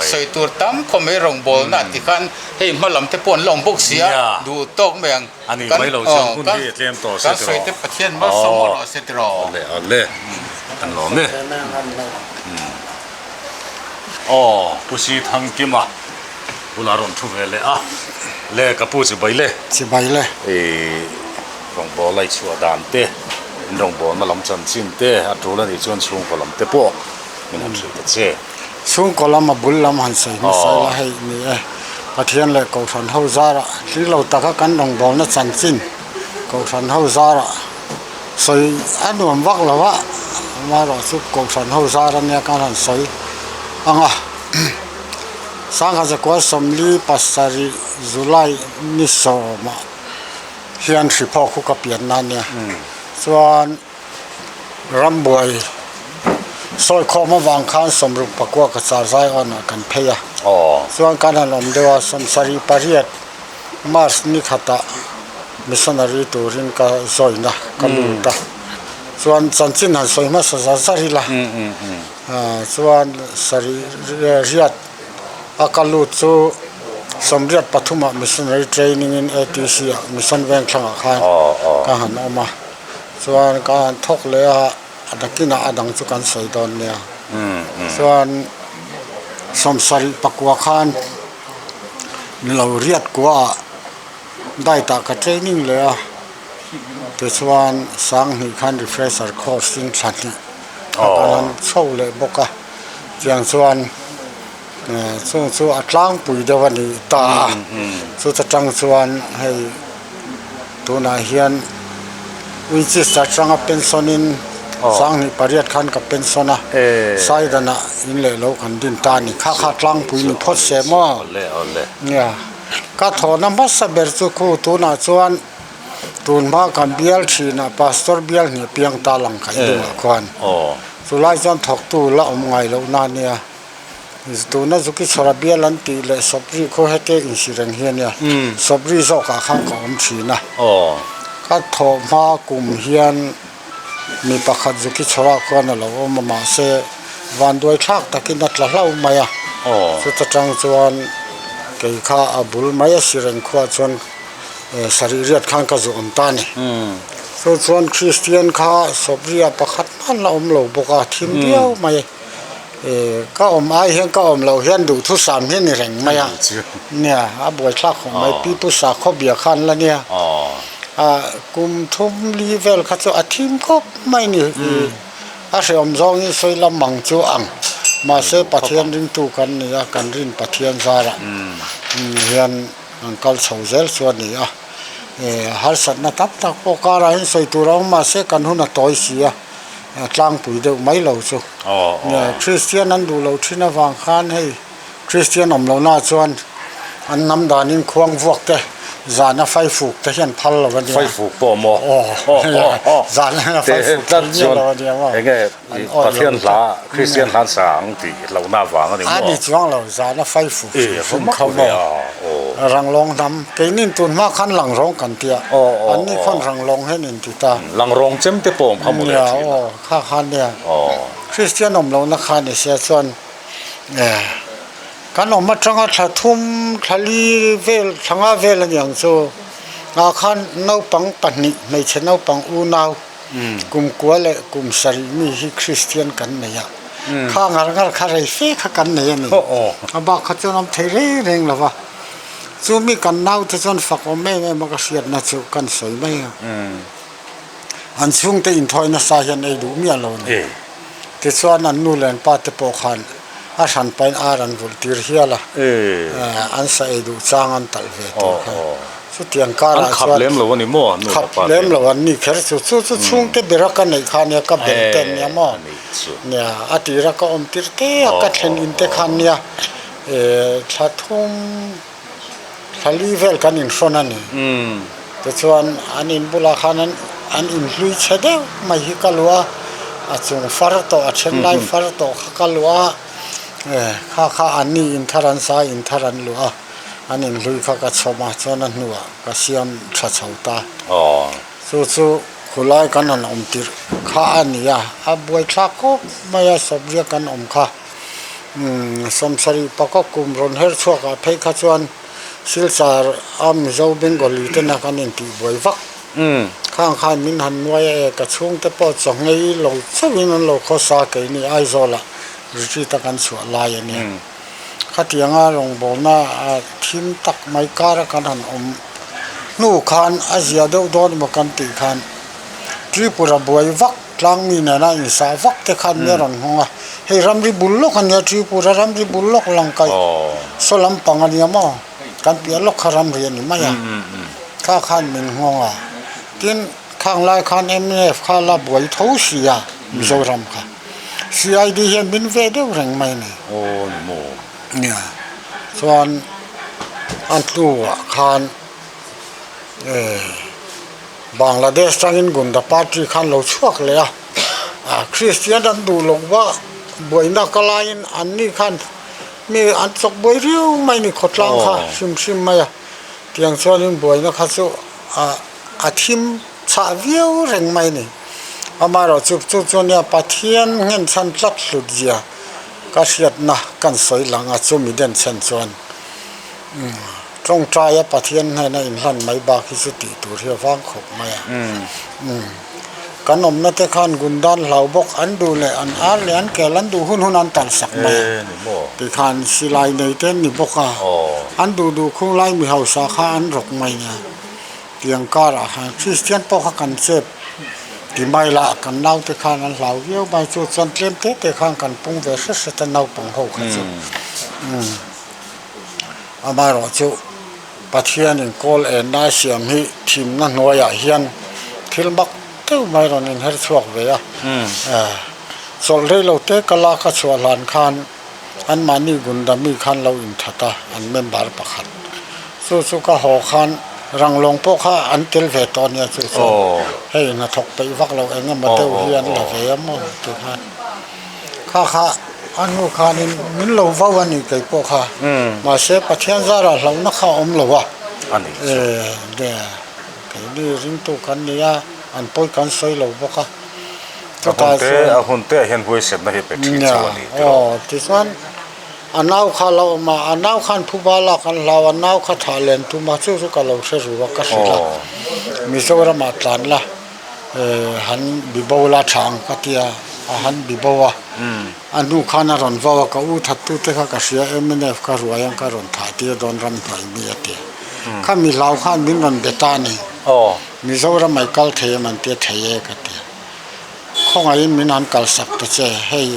Sawi tur tam khawm mai rawngbâwlna tikhan hei hma lam te pawh an la awm bawk si a, duh tawk mai ang. A ni mai lo chuan hun hi a tlem tawh se tiraw. Kan Pathian malsawm mawlh rawh se tiraw. Awle awle kan lawm e. Aw Pu Si Thangkima bulah rawn thu ve leh a. Le ka pu chibai le. Chibai le. I rawngbâwl a i chhuah dan te, in rawngbâwlna lam chanchin te, a tul a nih chuan chhungkaw lam te pawh min han hrilh ta che. Chhungkaw lam a bul lam han sawi hmasa ila hei ni e, Pathian leh Kohhran ho zarah tling lo taka kan rawngbawlna chanchin Kohhran ho zarah sawi a nuam vak lo a, amaherawh chu Kohhran ho zar ania kan han sawi ang a. 1947 July ni sawmah hian Hriphaw khu ka pianna ania chuan. Rambuai sawi khawm avang khan 69 ka char zai awnah kan phei a, chuan kan han awm deuh a, 78 March ni khatah missionary turin ka join a, ka lut a, chuan chanchin han sawi hmasa zar zar ila, chuan sarih riat a ka lut chu 83 ah missionary training in ATC ah mission vengthlangah khan ka han awm a. Chuan ka han thawk leh a, a nakinah a dang chu kan sawi dawn nia. Chuan 79 khan lo riat kuaah diet ah ka training leh a, tichuan 2000 khan refresher course in thla hnih ka kan han chho leh bawk a, tiang chuan chung chu a tlangpui deuh a ni ta a, chuta tang chuan hei. Tunah hian Winchester atanga pension in 2008 khan ka pension a, Saidanah in leh lo kan din ta a ni. Kha kha tlangpui ni phawt se maw? Nia, ka thawhna hmasa ber chu khu tunah chuan tun hma kan bial thinah Pastor bial hnih piang ta lang khaih dungah khuan chulai chuan thawktu la awm ngai lohna a nia. Tuna Zuki chhawra bial an tih leh Sawpri khaw hete insi reng hi a nia. Sawpri zawkah khan ka awm thin a. Ka thawh hma kum hian mi pakhat Zuki chhawrah khuan a lo awm a, mahse vanduai thlak takin a tla hlauh mai a. Chuta tang chuan kei kha a bul mai a si reng khuah chuan sarih riat khan ka zu awm ta a ni. Chu chuan Kristian kha Sawpri-ah pakhat hman la awm lo bawk a, thim viau mai. Ka awm ai hian ka awm loh hian duhthusam hi a ni reng mai a, nia a buaithlak khawp mai pi pu sakhaw bia khan la nia, kum thum li vel kha chu a thim khawp mai a ni, a hrehawm zawngin sawi lam ang chu ang. Mahse Pathian ringtu kan ni a, kan rin Pathian zarah hian an kal chho zel chu a ni a. Harsatna tam tak pawh karah hian sawi tur a awm mahse kan hun a tawi si a, tlangpui deuh mai lo chu. Kristian an duh loh thin avang khan hei Kristian awm lohnaah chuan an hnam danin khuang vuak te, zana faifuk te hian phal lo a nia. Faifuk pawh maw? Aw, zana faifuk te hian lo a nia maw? Enge Pathian hla, Kristian hla an sa ang tih hlauhna avang a ni maw? A ni chuang lo, zana faifuk hrim hrim kha maw? Ranglawng hnam, keinin tun hma khan Langrawng kan tia, anni khawn Ranglawng hian in ti ta. Langrawng chem te pawh awm kha maw le thin a? Nia, aw, kha kha nia. Kristian awm lohna kha ni sia chuan Kan awm atanga thla thum, thla li vel, thla nga vel a ni ang chu. Ngah khan naupang pahnih, hmeichhe naupang unau kum kua leh kum sarih mi hi Kristian kan nei a. Kha ngar ngar kha rei fe kha kan nei a ni. A bak kha chuan awm thei reng reng lo va. Chu mi kan naute chuan fak awm em em a ka hriatna chu kan sawi mai a. An chhungte inthawi nasa hian ei duh miah lo a ni. Tichuan an nu leh an pa te pawh khan a hran pahin ar an vulh tir hial a, an sa ei duh chang an talh ve tur kha. Chutiang karah chuan An khap lem lo a ni maw nu leh khap pa te? lem lo an ni kher chu. Chu chu chhungte bera ka neih kha nia, ka bel te an nia maw? Nia, a tira ka awm tir te a, ka thlen in te khan nia, thla thum, Thla li vel kan inhrawn a ni. Tichuan an in bulah khan an an inhlui chhe deuh mai hi ka luh a, a chung far tawh a then lai far tawh kha ka luh a, kha kha an ni in thar an sa in thar an luh a, an inhlui kha ka chhawm a chuan a hnuah ka siam tha chho ta. Chu chu khulai kan han awm tirh kha a ni a, a buaithlak khawp mai a sawpriak kan awm kha. Sawmsarih pakua kum rawn her chhuak ah phei kha chuan Silchar a Mizo Bengali te na kan intih buai vak. Khang khan min han nuai a e, ka chhungte pawh chaw nghei lo chauhin an lo khawsa keini Aizawl ah retreat a kan chhuah lai a nia. Khatianga rawngbawlna a thim tak mai kar a kan han awm hnu khan a zia deuh dawn emaw kan tih khan Tripura buai vak Tlangmi nena insah vak te khan nia rawn nghawng a, hei ramri bul lawk a nia Tripura ramri bul lawk lang kaih saw lampang a nia maw kan piah lawk kha ramri a ni mai a, kha khan min nghawng a, tin khang lai khan mnf kha la buai tho si a Mizoram kha CID hian min ve deuh reng mai a ni. Nia chuan a hnuah khan eh. Bangladesh tangin Gunda party khan lo chhuak leh a, ah Kristian an duh loh va buaina ka laiin an ni khan mi an chawk buai riau mai ni khawtlang kha hrim hrim mai a, tiang chuanin buaina kha chu ah a thim chhah viau reng mai ni. Amaherawh chu chu chu nia Pathian nghenchhan tlat hlut zia ka hriatna kan sawi lang a chumi denchhen chuan umm. Tawngtaia Pathian hnena inhlan mai bak hi chu tih tur hi a vang khawp mai a. Umm. Kan awmna te khan gundan hlau bawk an duh leh an ar leh an kel an duh hun hun an talh sak mai a. Tikhan silai nei te an ni bawk a. An duh duh khung lai mi hausa kha an rawk mai nia. Tiang karah khan Kristian pawh kha kan chep ti mai lah kan naute khan an hlau viau mai chu chuan tlem te te khan kan pung ve hret hret a naupang ho kha chu. Umm. Amaherawh chu Pathianin kawl enna a siam hi thimna hnuaiah hian thil mak deuh mai rawn inher chhuak ve a. Chawlh rei lo te ka lak a chhuah hlan khan anmahni Gunda mi khan lo inthat a, an member pakhat. Chu chu ka haw khan Ranglawng pawh kha an tel ve tawh ania chu chuan hei hnathawk peih vak lo eng emaw deuh hi an la ve a maw ti khan. Kha kha a hnu khanin min lo vau a ni kei pawh kha. Mahse Pathian zarah hlauhna kha a awm lo a. De keini ringtu kan ni a, an pawi kan sawi lo bawk a. Chutah chuan a hun te ah hian huaisenna hi pe thin chu a ni tiraw. Aw tichuan a nau kha a lo awm a, a nau khan phuba lak an hlau, a nau kha thah len tum a, chu chu ka lo hre ru a ka hrilh a. Mizoramah tlan la. Han bibo la tha ang ka tia a han bibo a a hnu khan a rawn vau a ka u that tu te kha ka hria mnf ka ruai ang ka rawn thah tir dawn ram hnuai mi a ti kha mi hlau khan min rawn be ta a ni Mizoram ai kal thei em an tia thei e ka ti khawngaihin min han kalsak ta che hei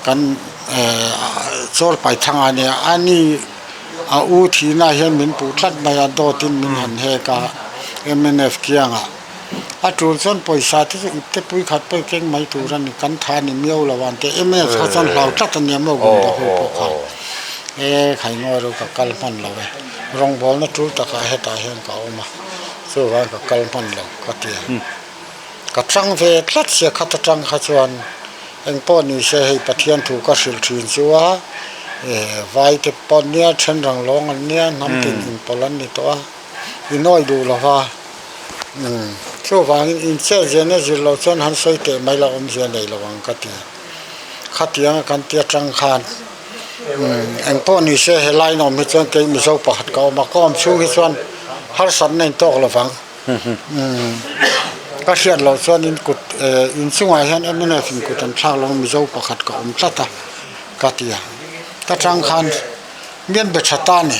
kan. Chawl Paithanga a nia, a ni a u thihna hian min puh tlat mai a, dawt in min han hek a mnf kiangah. A tul chuan pawisa te chu ipte pui khat pawh i keng mai tur a ni, kan tha ni miau lo ang tih mnf kha chuan hlau tlat a nia maw Gunda ho pawh khan. E khai ngawi ro ka kal hman lo e, rawngbawlna tul takah hetah hian ka awm a, chuvang ka kal hman lo ka ti a. Ka chang ve tlat sia khat atang kha chuan engpawh ni se hei Pathian thu ka hrilh thin chu a, vai te pawh nia then rang lawng an nia hnam tin inpawlh an ni tawh a, inawi duh lo va, chuvangin inchet ziahna zir loh chuan han sawi teh mai la awmzia nei lo ang ka ti. Khatianga kan ti atang khan engpawh ni se helai in awm hi chuan kei Mizo pakhat ka awm a, ka awm chhung hi chuan harsatna intawk lo vang. Ka hriat loh chuan in kut in chungah hian mnf in kut an thlak lo Mizo pakhat ka awm tlat a ka ti a ka tang khan mian be tha ta ni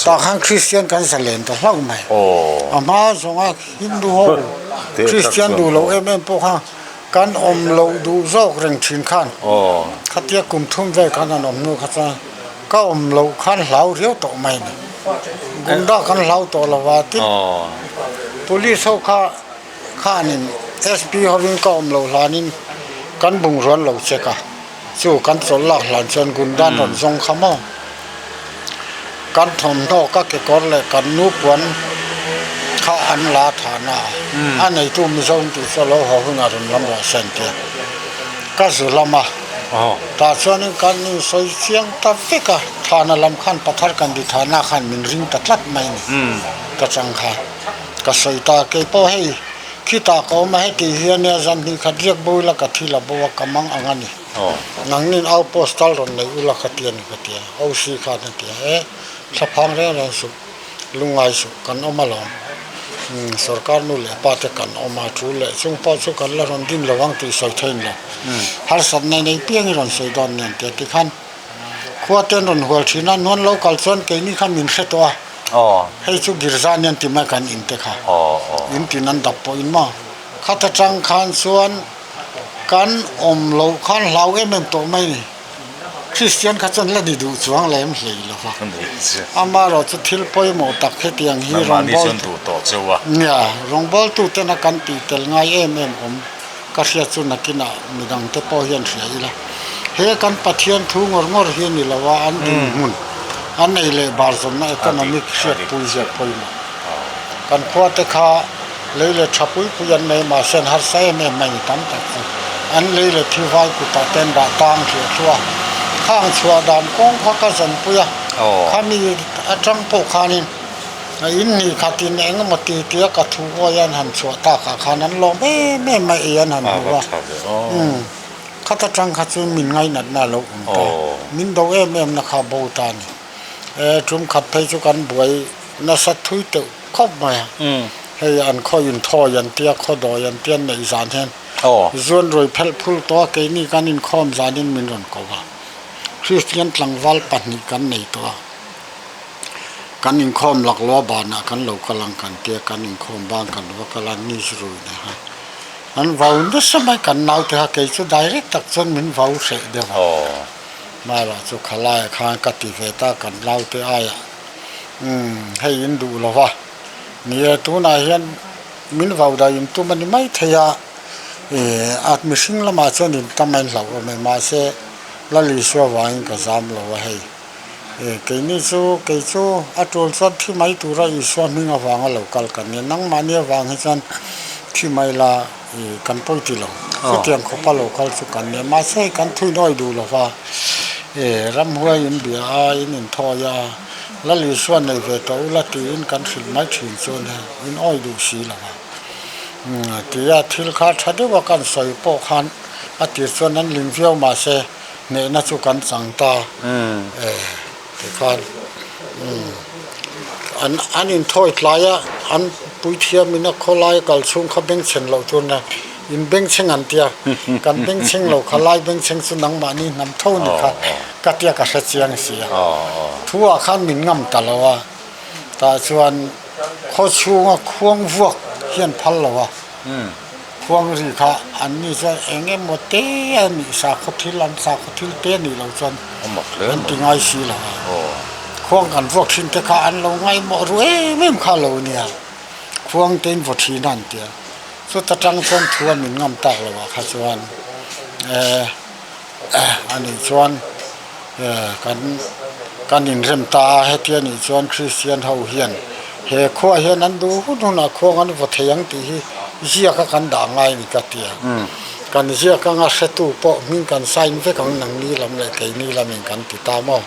tah khan Kristian kan zalen ta hlauh mai a hma zawnga Hindu ho Kristian duh loh em em pawh kha kan awm loh duh zawk reng thin khan khatia kum thum vel khan an awm hnu kha chuan Ka awm loh khan hlau riau tawh mai a ni. Gunda kan hlau tawh lo a tin Police ho kha khanin SP hovin ka awm loh hlanin kan bungrawn lo check a, chu kan chawlh lak hlan chuan Gunda an rawn zawng kha maw. Kan thawmhnaw ka kekawr leh kan nu puan kha an la thahna a, a neitu Mizo in tih chu a lo haw hunah rawn lam rawh se an ti a, ka zu lam a. Tah chuanin kan insawi chiang ta vek a, thana lam khan Pathar kan ti thana khan min ring ta tlat mai a ni. Ka chang kha ka sawi ta, kei pawh hei khitah ka awm a, heti hi ania zan hnih khat riak bo ila ka thi la bo a, ka mang ang a ni. Nangnin outpost tal rawn nei ula ka ti a ni ka ti a, OC khan a ti a, e thlaphang reng reng suh. Lungngai suh kan awm alawm. Sorkar nu leh pa te kan awm a, thu leh chung pawh chu kan la rawn din lo ang tih sawi thein lo. Harsatna nei piang i rawn sawi dawn nen tia tikhan khua te an rawn hual thin a, nuan lo kal chuan keini kha min hre tawh a, hei chu Girza nia an ti mai kan in te kha, in tin an dap pawh in maw. Khat atang khan chuan kan awm loh khan hlau em em tawh mai ni. Kristian kha chuan la ni duh chuang lem hlei lo va. Amaherawh chu thil pawimawh tak hetiang hi rawngbawltu nia rawngbawltu tena kan tih tel ngai em em awm ka hriat chu nakinah midangte pawh hian hria ila. He kan Pathian thu ngawr ngawr hi a ni lo a, an dinhmun an ei leh bar zawnna economic hriatpui zia pawimawh. Kan khuate kha. Lei leh tha pui pui an nei mahse an harsa em em mai ni tam tak chu. An lei leh thi vai kutah te an dah tang hliah hluah a. Khang chhuah dan kawng kha ka zanpui a, khami atang pawh khanin a in hnih khatin eng emaw ti tia ka thu awi an han chhuah takah khan an lawm em em mai ei an han hmu a. Umm khat atang kha chu min ngainatna a lo awm ta, min do em em na kha bo ta a ni. E tum khat phei chu kan buai nasa thui teuh khawp mai a, hei an khaw inthawi an tia khaw dawi an tia neih zan hian zuan ruai phelh phul tawh a keini kan inkhawm zanin min rawn ko a, Kristian tlangval pahnih kan nei tawh a, kan inkhawm laklawh banah kan lo kal ang kan tia kan inkhawm bang kan va kal a ni zurui nei kha an vau nasa mai kan naute kha kei chu direct tak chuan min vau hreh deuh a, hmaiah chu khalaiah khan ka ti ve ta kan naute aiah. Umm hei in duh lo va, ni e tunah hian min vau dah in tum a ni mai thei a, ih a mihring lamah chuan in tam a inhlauh awm e mahse Lal Isua vangin ka zam lo a hei, ih keini chu kei chu a tul chuan thi mai tura Isua hming avanga lo kal kan nia nangmahni avang hi chuan thi mai la ih kan pawi ti lo chutiang khawpa lo kal chu kan nia mahse hei kan thuinawi duh lo va, ih ramhuai in bia a in inthawi a. Lal Isua nei ve tawh ula tiin kan hrilh mai thin chu a nia, in awi duh si lo a. Tia thil kha tha deuh a kan sawi pawh khan a tir chuan an ling viau mahse hnehna chu kan chang ta e tikhan an an inthawi tlai a, an puithiamin a khawlai a kal chhung kha bengchheng loh tur nia, in bengchheng an tia, kan bengchheng lo kha lai bengchheng chu nangmahni hnam tho ni kha ka tia ka hre chiang si a, thu ah khan min ngam ta lo a, tah chuan khaw chhunga khuang vuak hian phal lo a. Khuang ri kha an ni chuan eng emaw te a nih sakhaw thil an sakhaw thil te nih loh chuan an ti ngai si lo a. Khuang kan vuak thin te kha an lo ngaihmawh ru em em kha lo nia. Khuang te in vaw thin a an ti a. Chuta tang chuan thu a min ngam tak lo ah kha chuan eh a nih chuan eh kan kan inrem ta a hetia nih chuan Kristian ho hian he khuaah hian an duh hun hunah khuang an vaw thei ang tih hi ziak a kan dah ngai a ni ka ti a. Kan ziak anga hretu pawh hming kan sign vek ang nangni lam leh keini lamin kan ti ta maw.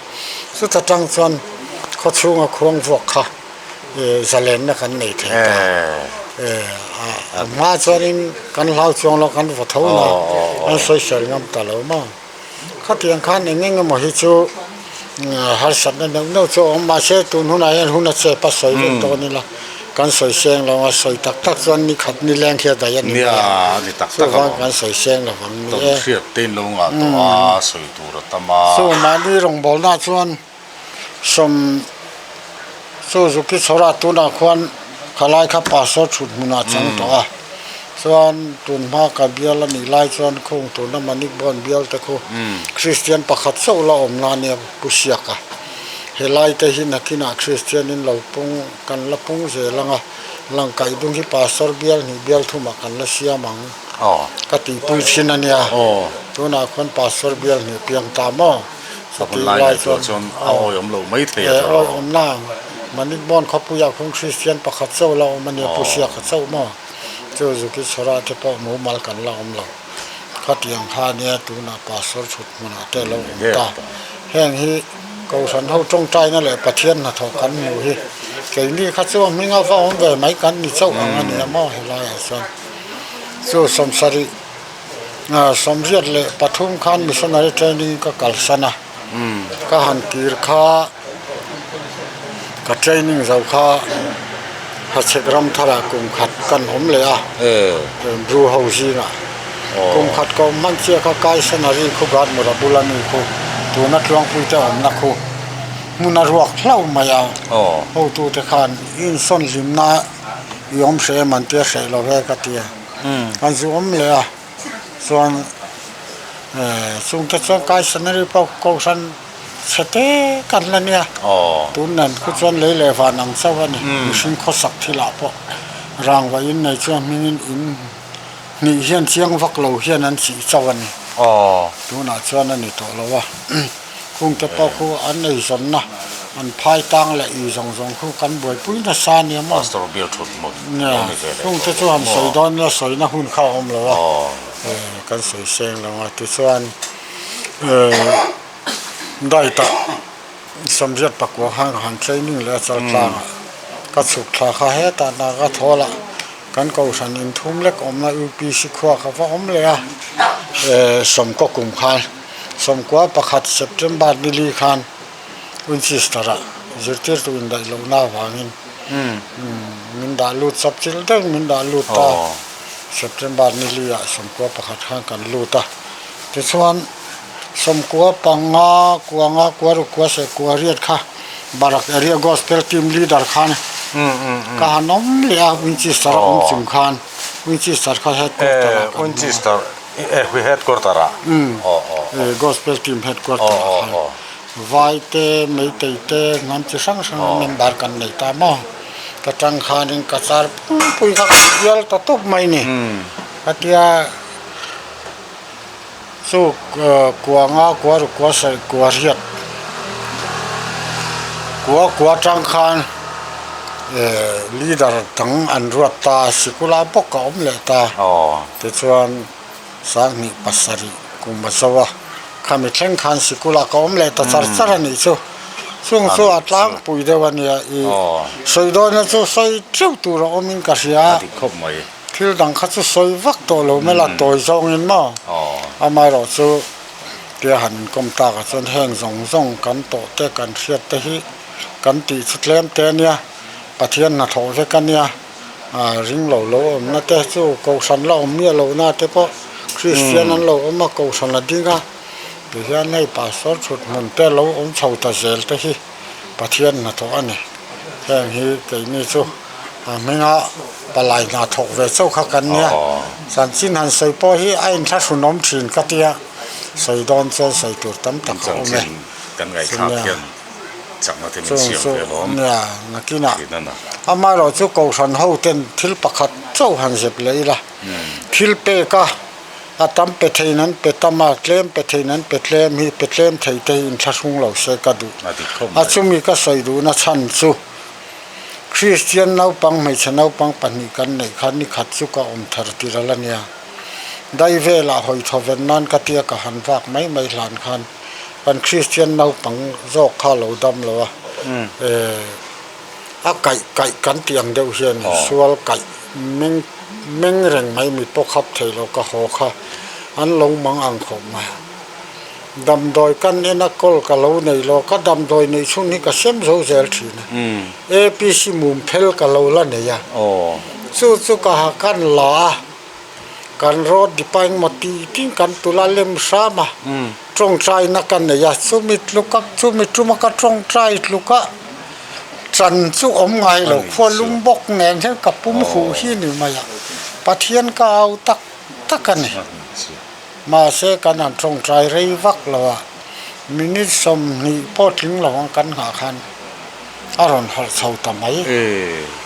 Chuta tang chuan khawchhunga khuang vuak kha. Zalenna kan nei thei ta. A hma chuanin kan hlau chuang lo, kan vaw tho na, kan sawisel ngam ta lo maw. Khatiang khan eng eng emaw hi chu harsatna neuh neuh chu a awm mahse tun hunah hian hun a chep a sawi vek dawn ila kan sawi seng lo a, sawi tak tak chuan ni khat ni leng khi a daih a ni mai a, chuvang kan sawi seng lo vang ni e. Chu mahni rawngbawlna chuan. Sawm chu Zuki chhawrah tunah khuan khalai kha pastor thut hmunah a chang tawh a, chuan tun hma ka bial a nih lai chuan khung tuna Manik Bawn bial te khu Kristian pakhat chauh la awm na nia Pu Siak a, helai te hi nakinah Kristian in lo pung kan la pung zel ang a, Langkaih dung hi pastor bial hnih bial thumah kan la siam ang ka tihpui thin a nia, tunah khuan pastor bial hnih piang ta maw? A hun lai ngaihtuah chuan a awihawm loh mai thei a tawh. Awihawm na Manikbawn khawpuiah khuan Kristian pakhat chauh la awm a nia, Pu Siaka chauh maw? Chu Zuki Chhawra te pawh mumal kan la awm lo. Khatiang kha a nia tunah Pastor thut hmunah te lo awm ta. Heng hi Kohhran ho tawngtaina leh Pathian hnathawh kan hmuh hi keini kha chu a hming a va awm ve mai kan ni chauh ang a nia maw helaiah chuan. Chu sawmsarih. 73 khan missionary training ka kalsan a, ka han kir kha ka training zo kha Hachhek ram tharah kum khat kan awm leh a, Bru ho zingah kum khat ka awm hman chiah kha Kaisanari khu Gatmura bula mi khu tuna Tluangpui te awmna khu hmun a ruak hlauh mai a, hotute khan insawn hlimna i awm hreh em an tia hreh lo ve ka ti a. Kan zu awm leh a chuan chungte chuan Kaisanari pawh kohhran chhe te kan la nia tun nen khu chuan lei leh van ang chauh a ni mihring khawsak thilah pawh rangva in nei chuan hmingin in hnih hian chiang vak lo hian an chih chauh a ni tunah chuan a ni tawh lo a. Khungte pawh khu an eizawnna an phai tang leh i zawng zawng khu kan buaipui nasa a nia maw? Pastor bial thut hmun lo ni ve leh Khungte chu han sawi dawn ila sawina hun kha a awm lo a, kan sawi seng lo a tichuan diet ah 89 khan ka han training leh a chaltlangah ka chhuk thla kha hetah hna ka thawl a. Kan kohhran inthum lek awmna UPC khua ka va awm leh a, sawmkaw kum khan sawmkua pakhat September nili khan Winchester ah zirtirtu indaih lohna avangin min dah lut chap chil deuh min dah lut ta September nili ah sawmkua pakhat khan kan lut a, tichuan sawmkua panga kua nga kua ruk kua seh kua riat kha Barak Area Gospel Team Leader khan ka han awm leh a Winchester a awm chung khan Winchester kha headquarter ah kan Winchester headquarter ah Gospel Team headquarter ah khan Vai te Meitei te hnam chi hrang hrang member kan nei ta maw ka tang khanin ka char pui kha kan bial ta tawp mai ni khatia Chu kua nga kua ruk kua sarih kua riat kua kua tang khan eh leader dang an ruat ta a sikula bawk a awm leh ta tichuan sanghnih pasarih kum a zo a khami thleng khan sikula ka awm leh ta char char a nih chu chung chu a tlangpui deuh a nia i sawi dawn chu sawi teuh tur a awmin ka hria a. Thil dang kha chu sawi vak tawh lo mai la, tawi zawngin maw? Amaherawh chu tia han inkawm takah chuan heng zawng zawng kan tawh te kan hriat te hi kan tih chu tlem te a nia, Pathian hnathawh vek a nia, ring lo lo awmna te chu Kohhran la awm miah lohna te pawh Kristian an lo awm a, Kohhran a ding a, tihian hei Pastor thut hmun te lo awm chho ta zel te hi Pathian hnathawh a ni. Heng hi keini chu. A hminga palai hna thawk ve chauh kha kan nia. Chanchin han sawi pawh hi a inthlahrunawm thin ka tia, sawi dawn chuan sawi tur tam tak a awm e. Chunia chung chu nia nakinah amaherawh chu kohhran ho ten thil pakhat chauh han zep leh ila thil pek a a tam pe theiin an pe tam a tlem pe theiin an pe tlem hi pe tlem thei te hi inthlahrung lo se ka duh a chumi ka sawi duhna chhan chu Kristian naupang hmeichhe naupang pahnih kan neih khan ni khat chu ka awm thar tir a la nia. Dai velah hawi thaw ven nan ka tia ka han vak mai mai hlan khan kan Kristian naupang zawk kha a lo dam lo a, eh a kaih kaih kan tih ang deuh hian sual kaih meng meng reng mai mi pawh khap thei lo ka haw kha an lo mang ang khawp mai. Damdawi kan en a kawl ka lo nei lo, ka damdawi neih chhun hi ka sem zo zel thin a, APC mum phel ka lo la nei a, chu chu ka ha kan la a, kan road depa engmaw ti tin kan tul a lem hram a, tawngtai na ka nei a, chumi tluk a chumi tuma ka tawngtai tluk a chan chu awm ngai lo, khua lum bawk nen hian ka pum huh hi ni mai a, Pathian ka au tak tak a ni. Mahse kan han tawngtai rei vak lo a, minute 20 pawh tling lo ang kan nghah khan a rawn harh chho ta mai.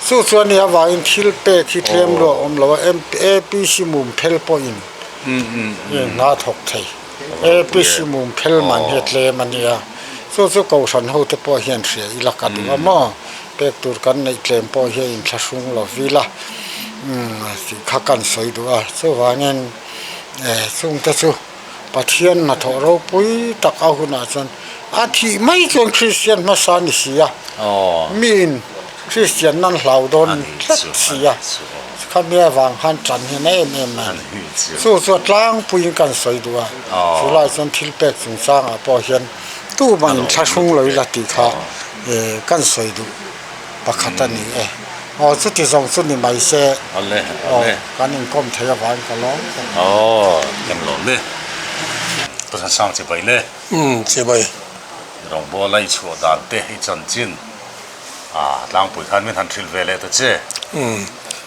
Chu chuan i avangin thil pek hi tlem luah awm lo a, APC mum phel pawhin hna thawk thei. APC mum phel man hi a tlem a nia. Chu chu Kohhran ho te pawh hian hria ila ka duh a maw? Pek tur kan neih tlem pawh hi a inthlahrung lo vil a, tih kha kan sawi duh a. Chuvangin. Chungte chu Pathian hnathawh ropui tak a hunah chuan a thih mai chuan Kristian hmasa a ni si a, miin Kristian nan hlau dawn tlat si a, khami avang khan tan hian a em em mai a ni. Chu chu a tlangpuiin kan sawi duh a, chulaiah chuan thil pek chungchangah pawh hian tumah inthlahrung lo ila tih kha kan sawi duh. Pakhat a ni e. Aw chuti zawng chu ni mai se. Ale ale. Aw kan inkawm thei avangin ka lawm khawp. Aw kan lawm e. Pathian sang chibai le. Umm chibai. Rawngbawl a i chhuah dan te i chanchin a tlangpui khan min han hrilh ve leh ta che. Umm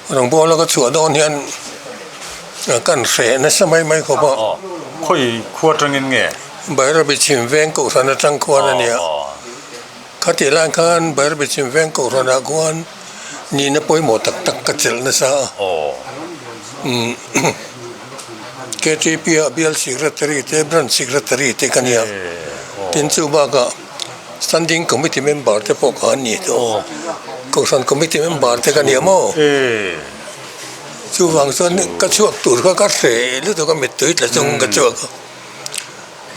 rawngbawl a ka chhuah dawn hian kan hreh nasa mai mai khawp a. Aw khawi khua atangin nge? Bairabi chhim veng kohhran atang khuan a nia. Khatih lai khan Bairabi chhim veng kohhranah khuan nihna pawimawh tak tak ka chelh nasa a. KTP ah bial secretary te branch secretary te ka nia. Tin chu bakah standing committee member te pawh kha an ni tawh. Kohhran committee member te ka nia maw? Chuvang chuan ka chhuak tur kha ka hreh lutuk a mittui tla chung ka chhuak a.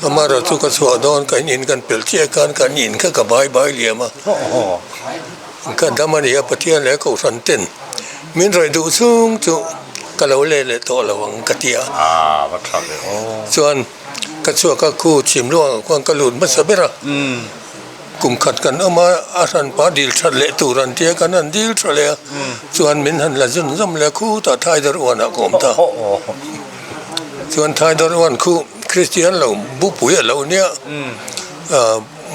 Amaherawh chu ka chhuah dawn ka in kan pelh chiah khan kan in kha ka bai bai liam a, ka dam a ni a Pathian leh Kohhran ten min rawih duh chhung chu ka lo let leh tawh lo ang ka ti a, chuan ka chhuak a khu chhim luangah khuan ka lut hmasa ber a, kum khat kan awm a, a hranpa dil that leh tur an tia kan han dil tha leh a, chuan min han la zun zawm leh a khutah Thaidawr uanah ka awm ta. Chuan Thaidawr uan khu Kristian lo bupui a lo nia,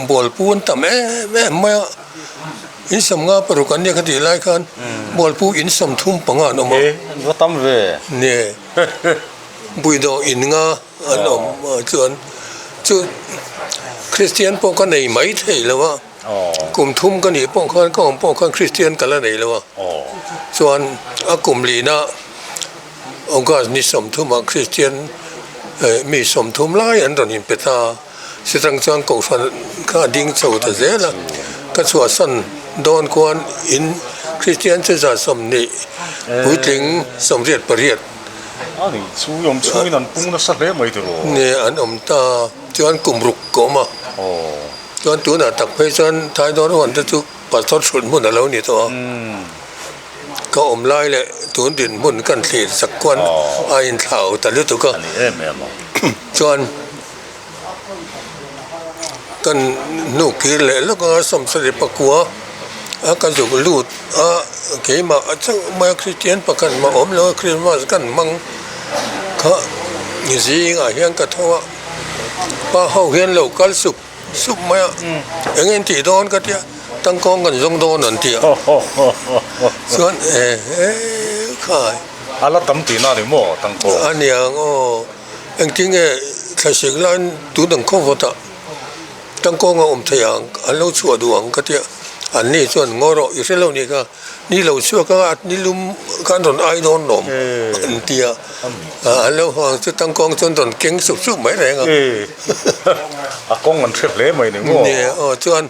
Bualpu an tam em em mai a, in 50 paruk an nia kha tih lai khan Bualpu in 35 an awm a. E, an va tam ve. Nia, Buidawh in nga an awm a chuan chu Kristian pawh ka nei mai thei lo a, kum thum ka nih pawh khan ka awm pawh khan Kristian ka la nei lo a, chuan a kum lina August ni 30 ah Kristian mi 30 lai an rawn inpe ta a, chutang chuan Kohhran kha a ding chho ta zel a, ka chhuahsan dawn khuan in Kristian chu 20 puitling 88. A nih chu i awm chhungin an pung nasa hle mai tiraw? Nge an awm ta chuan kum ruk ka awm a, chuan tunah tak phei chuan Thaidawr huan te chu Pastor hrut hmun a lo ni tawh a. Ka awm lai leh tun dinhmun kan thlir chak kuan a inthlau ta lutuk a, chuan kan hnu kir leh lawk anga 70 pakua a ka zuk lut a, keimah a chauh mai a Kristian pakhat mah awm lo a Krismas kan hmang kha zingah hian ka tho a, pa ho hian lo kal sup sup mai a, eng nge an tih dawn ka tia. Tangkawng kan zawng dawn an ti a. Chuan e he khai. A la tam tihna a ni maw tangkawng? A niang aw. Engtin nge thlasik laiin tun ang khawvawtah tangkawng a awm thei ang, an lo chhuah duh ang ka tia. An ni chuan ngaw rawh i hre lo nih kha, ni lo chhuak a ni lum khan rawn ai dawn lawm an ti a. An lo haw ang chu tangkawng chuan rawn keng sup sup mai reng a. A kawng an hre hle mai ni maw? Nia aw chuan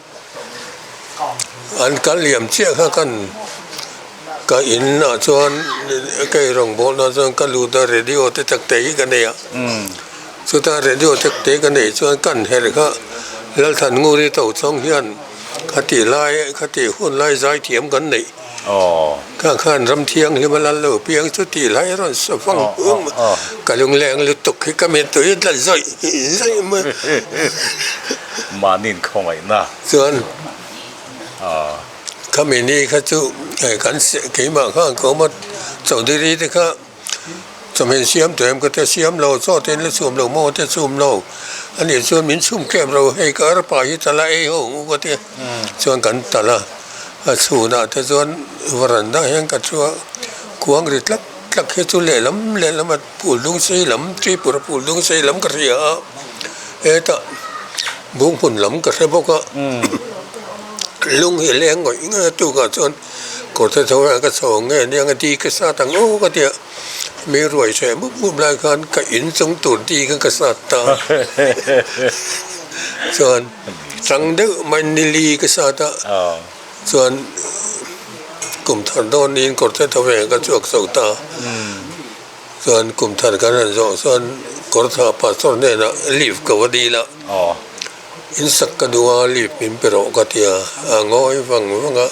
an kal liam chiah kha kan ka in ah chuan ka ei rawngbawlna chuan ka lut a radio te tak te hi ka nei a chuta radio tak te ka neih chuan kan herh kha Lalthannguri Tochhawng hian khati lai khati hun lai zai thiam kan neih khang khan ram thianghlim a lal lo piang chu tih lai a rawn sa vang vang a ka lungleng lutuk hi ka mittui a tla zawih zawih mai. Mahni inkhawngaihna. Chuan. Khami ni kha chu hei kan keimah kha an ko a Chaudhary te kha chawhmeh siam tawh em ka tia siam lo chaw te in la chhum lo maw te chhum lo a nih chuan min chhum tlem ro hei ka arpa hi tala ei ho ang u ka tia chuan kan tal a a chhunah te chuan varanda hian ka thu a kuang ri tlak tlak hi chu lehlam lehlam a phul dung sei lam Tripura phul dung sei lam ka hria a hetah Bunghmun lam ka hre bawk a. Lung hi leng ngawih ngawih a tukah chuan kawrte tho hian ka chho ang nge nia nga di ka sat ang aw ka ti a, mi ruai hreh mup mup lai khan ka in chung tur di kha ka sat ta chuan chang deuh mai nili ka sat a chuan kum thar dawn niin kawrte tho hian ka chhuak chho ta chuan kum thar kan rawn zawh chuan kawrtha pastor hnenah leave ka va dil a. In sak ka duh a leave min pe rawh ka ti a, a ngawi vang vang a,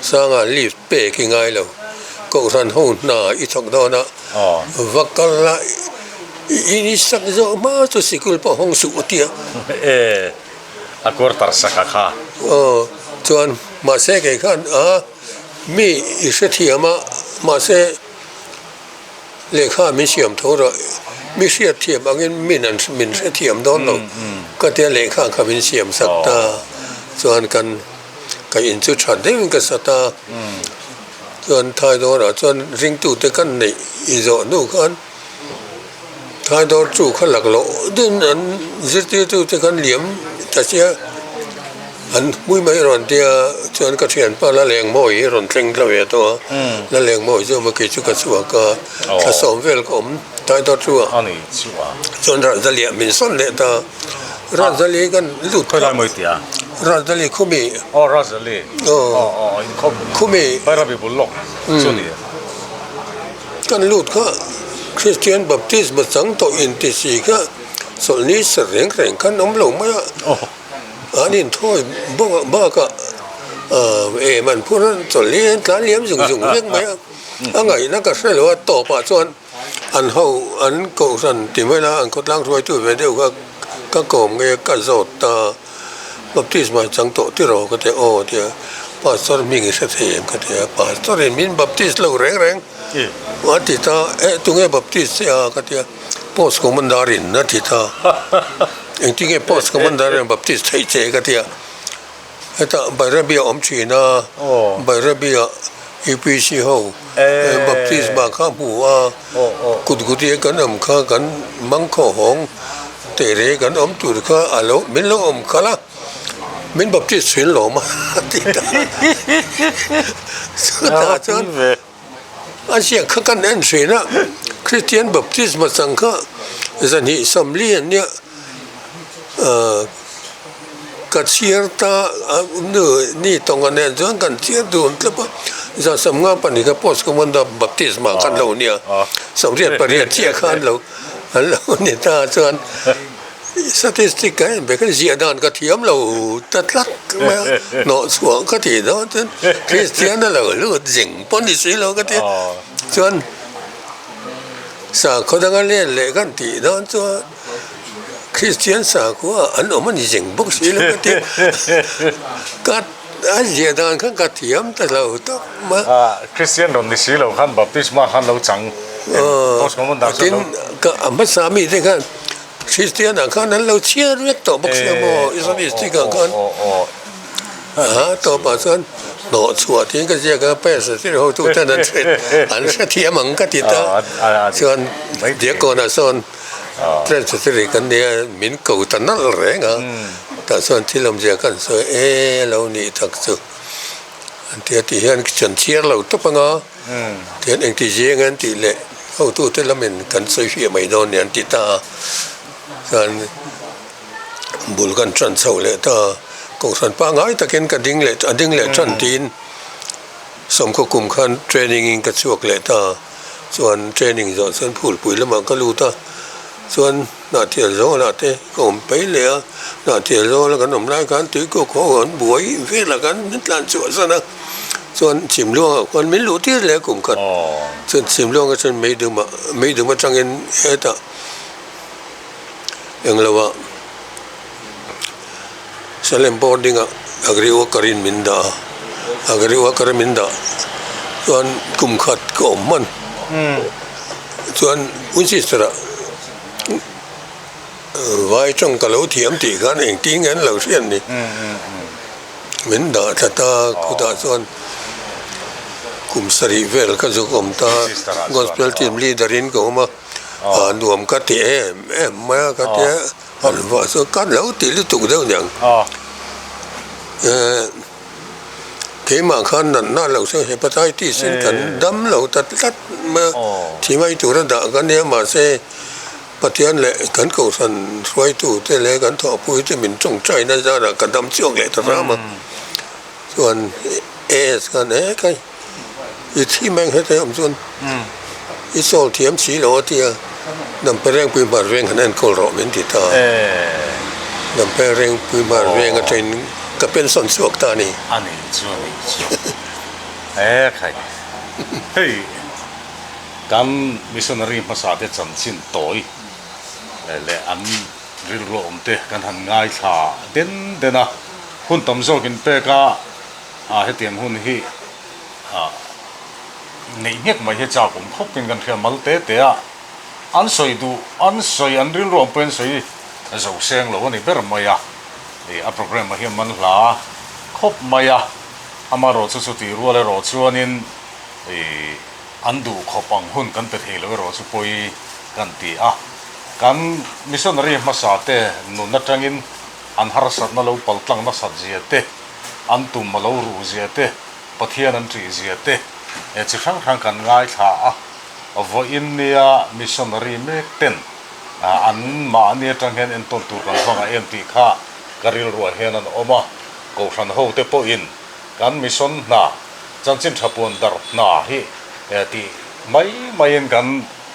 Sanga leave pek i ngai lo, Kohhran ho hna i thawk dawn a, va kal la in i sak zawh hma chu sikul pawh hawng suh a ti a. E, a quarter sak a kha. Aw, chuan mahse kei khan a mi i hrethiam a, mahse. Lehkha min siam tho rawh, mi hriatthiam angin min an min hrethiam dawn lo ka tia lehkha kha min siam sak ta chuan kan ka in chu tha deuhin ka sa ta chuan Thaidawrah chuan ringtute kan neih i zawh hnu khan Thaidawr chu kha laklawh deuhin an zirtirtute khan liam ta sia. An hmui mai rawn tia chuan ka thianpa Lalengmawi hi rawn thleng thla ve tawh a, Lalengmawi chu awm a kei chu ka chhuak a, thla sawm vel ka awm tai dawt chu a, chuan Razdaliah min sawn leh ta, Razdali kan lut kha, Razdali khumi, khumi, kan lut kha Christian Baptist chang tawh inti si kha chawlhni ser reng reng khan awm lo mai a. An inthawi bawk bakah em an phur a chawlh hi an tlan liam zung zung vek mai a, a ngaihna ka hre lo a tawpah chuan an ho an kohhran ti mai la an khawtlang hruaitu ve deuh kha ka kawm nge ka zawt ta baptisma chang tawh tiraw ka ti a aw a ti a pastor hming i hre thei em ka ti a pastor in min baptist lo reng reng a ti ta eh tunge baptist che a ka ti a. Post Commander in a ti ta. Engtin nge Post Commander in Baptist theih che ka ti a. Hetah Bairabi a awm thin a, Bairabi ah UPC ho Baptist bak kha hmu a, kut kut kan awm kha kan mangkhawh hawng tere kan awm tur kha a lo min lo awm khalh a, min Baptist thin lawm a ti ta. Chutah chuan. A ziak kha kan en thin a, Kristian baptisma chang kha zahnih sawmli an nia ka chhiar ta nu ni tawnga nen chuan kan chhiar dun tlap a, zan sawmnga pahnih kha post commander baptisma khan lo nia, 88 chiah kha an lo an lo ni ta chuan. Statistic ka en ve khan ziah dan ka thiam lo ta tlat mai a, hnawh chhuah ka tih dawn chuan Kristian a lo lut zing pawh ni si lo ka ti a, chuan sakhaw danga len leh kan tih dawn chuan Kristian sakhua an awm a ni zing bawk si lo ka ti a, ka a ziah dan khan ka thiam ta lo tawp mai a. Kristian rawn ni si lo khan baptisma khan lo chang Tin ka a hmasa mite khan Kristian ah khan an lo chhiar vek tawh bawk sia maw Islamist ah khan. A tawpah chuan hnawh chhuah tiin ka ziak a, Presbytery hotu ten an hre an hrethiam ang ka ti ta. Chuan Diakkawnah sawn Presbytery kan nia min ko ta nalh reng a, tah chuan thil awmzia kan sawi e lo nih tak chu an ti a tih hian kan chhiar lo tawp ang a, tihian engti zeng an tih leh hotute lamin kan sawi fiah mai dawn ni an ti ta a, chuan. Bul kan tan chho leh ta a, kohhran pangngai takin ka ding leh a ding leh tan tiin sawmkhaw kum khan training in ka chhuak leh ta a, chuan training zawh chuan phulpui lamah ka lut a, chuan hnahtial zawlah te ka awm phei leh a, hnahtial zawla kan awm lai khan tuikuk ho an buai velah khan min tlan chhuah zan a, chuan chhimluangah khuan min luh tir leh a kum khat, chuan chhimluang atangin meidumah meidum atangin hetah. Englo ah Salem boarding ah agri worker in min dah a, agri worker a min dah chuan kum khat ka awm hman chuan Winchester ah vai tawng ka lo thiam tih khan engtin nge an lo hriat ni min dah thla ta khutah chuan kum sarih vel ka zuk awm ta gospel team leader in ka awm a. A nuam ka ti em em mai a ka tia han vah chu ka lo ti lutuk deuh niang keimah khan natna lo chu hepatitis in kan dam lo ta tlat mai a thi mai tura dah ka nia mahse Pathian leh kan kohhran hruaitu te leh kan thawhpui te min tawngtaina zarah ka dam chhuak leh ta ram a chuan AS khan he kai. I thi mai ang hete awm chuan i sawl thiam si lo a tia Damperengpui hmar veng han enkawl rawh min ti ta a. Damperengpui hmar veng atangin ka pension chhuak ta a ni. A ni chu a ni chu. E khai hei kan missionary hmasa te chanchin tawi leh an rilru awm te kan han ngaithla den den a, hun tam zawkin pek a. A hetiang hun hi ah neih nghek mai hi chak awm khawp in kan hria mal te te a, an sawi duh an sawi an rilru ang pawhin sawi zo seng lo a ni ber mai a, ih a programme ah hian man hla khawp mai a, amaherawh chu chutih rual erawh chuanin ih an duh khawp ang hun kan pe thei lo erawh chu pawi kan ti a, kan missionary hmasa te nun atangin an harsatna lo paltlang nasat zia te, an tum a lo ruh zia te, Pathian an ṭih zia te he chi hrang hrang kan ngaithla a, vawiin nia missionary mek ten an mahni atang hian entawn tur kan hmangah em tih kha ka rilruah hian an awm a, Kohhran ho te pawhin kan mission hna chanchin tha puan darh hna hi tih mai maiin kan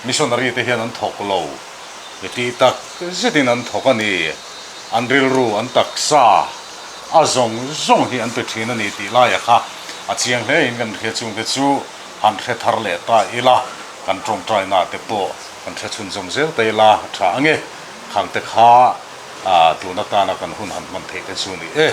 missionary te hian an thawk lo tih tak zetin an thawk a ni, an rilru an taksa. A zawng zawng hi an pe thin a ni tih laia kha a chiang hle in kan hria chungte chu han hre thar leh ta ila, kan tawngtaina te pawh kan hre chhunzawm zel ta ila tha ange, khangte kha tun atana kan hun han hman theih te chu ni e.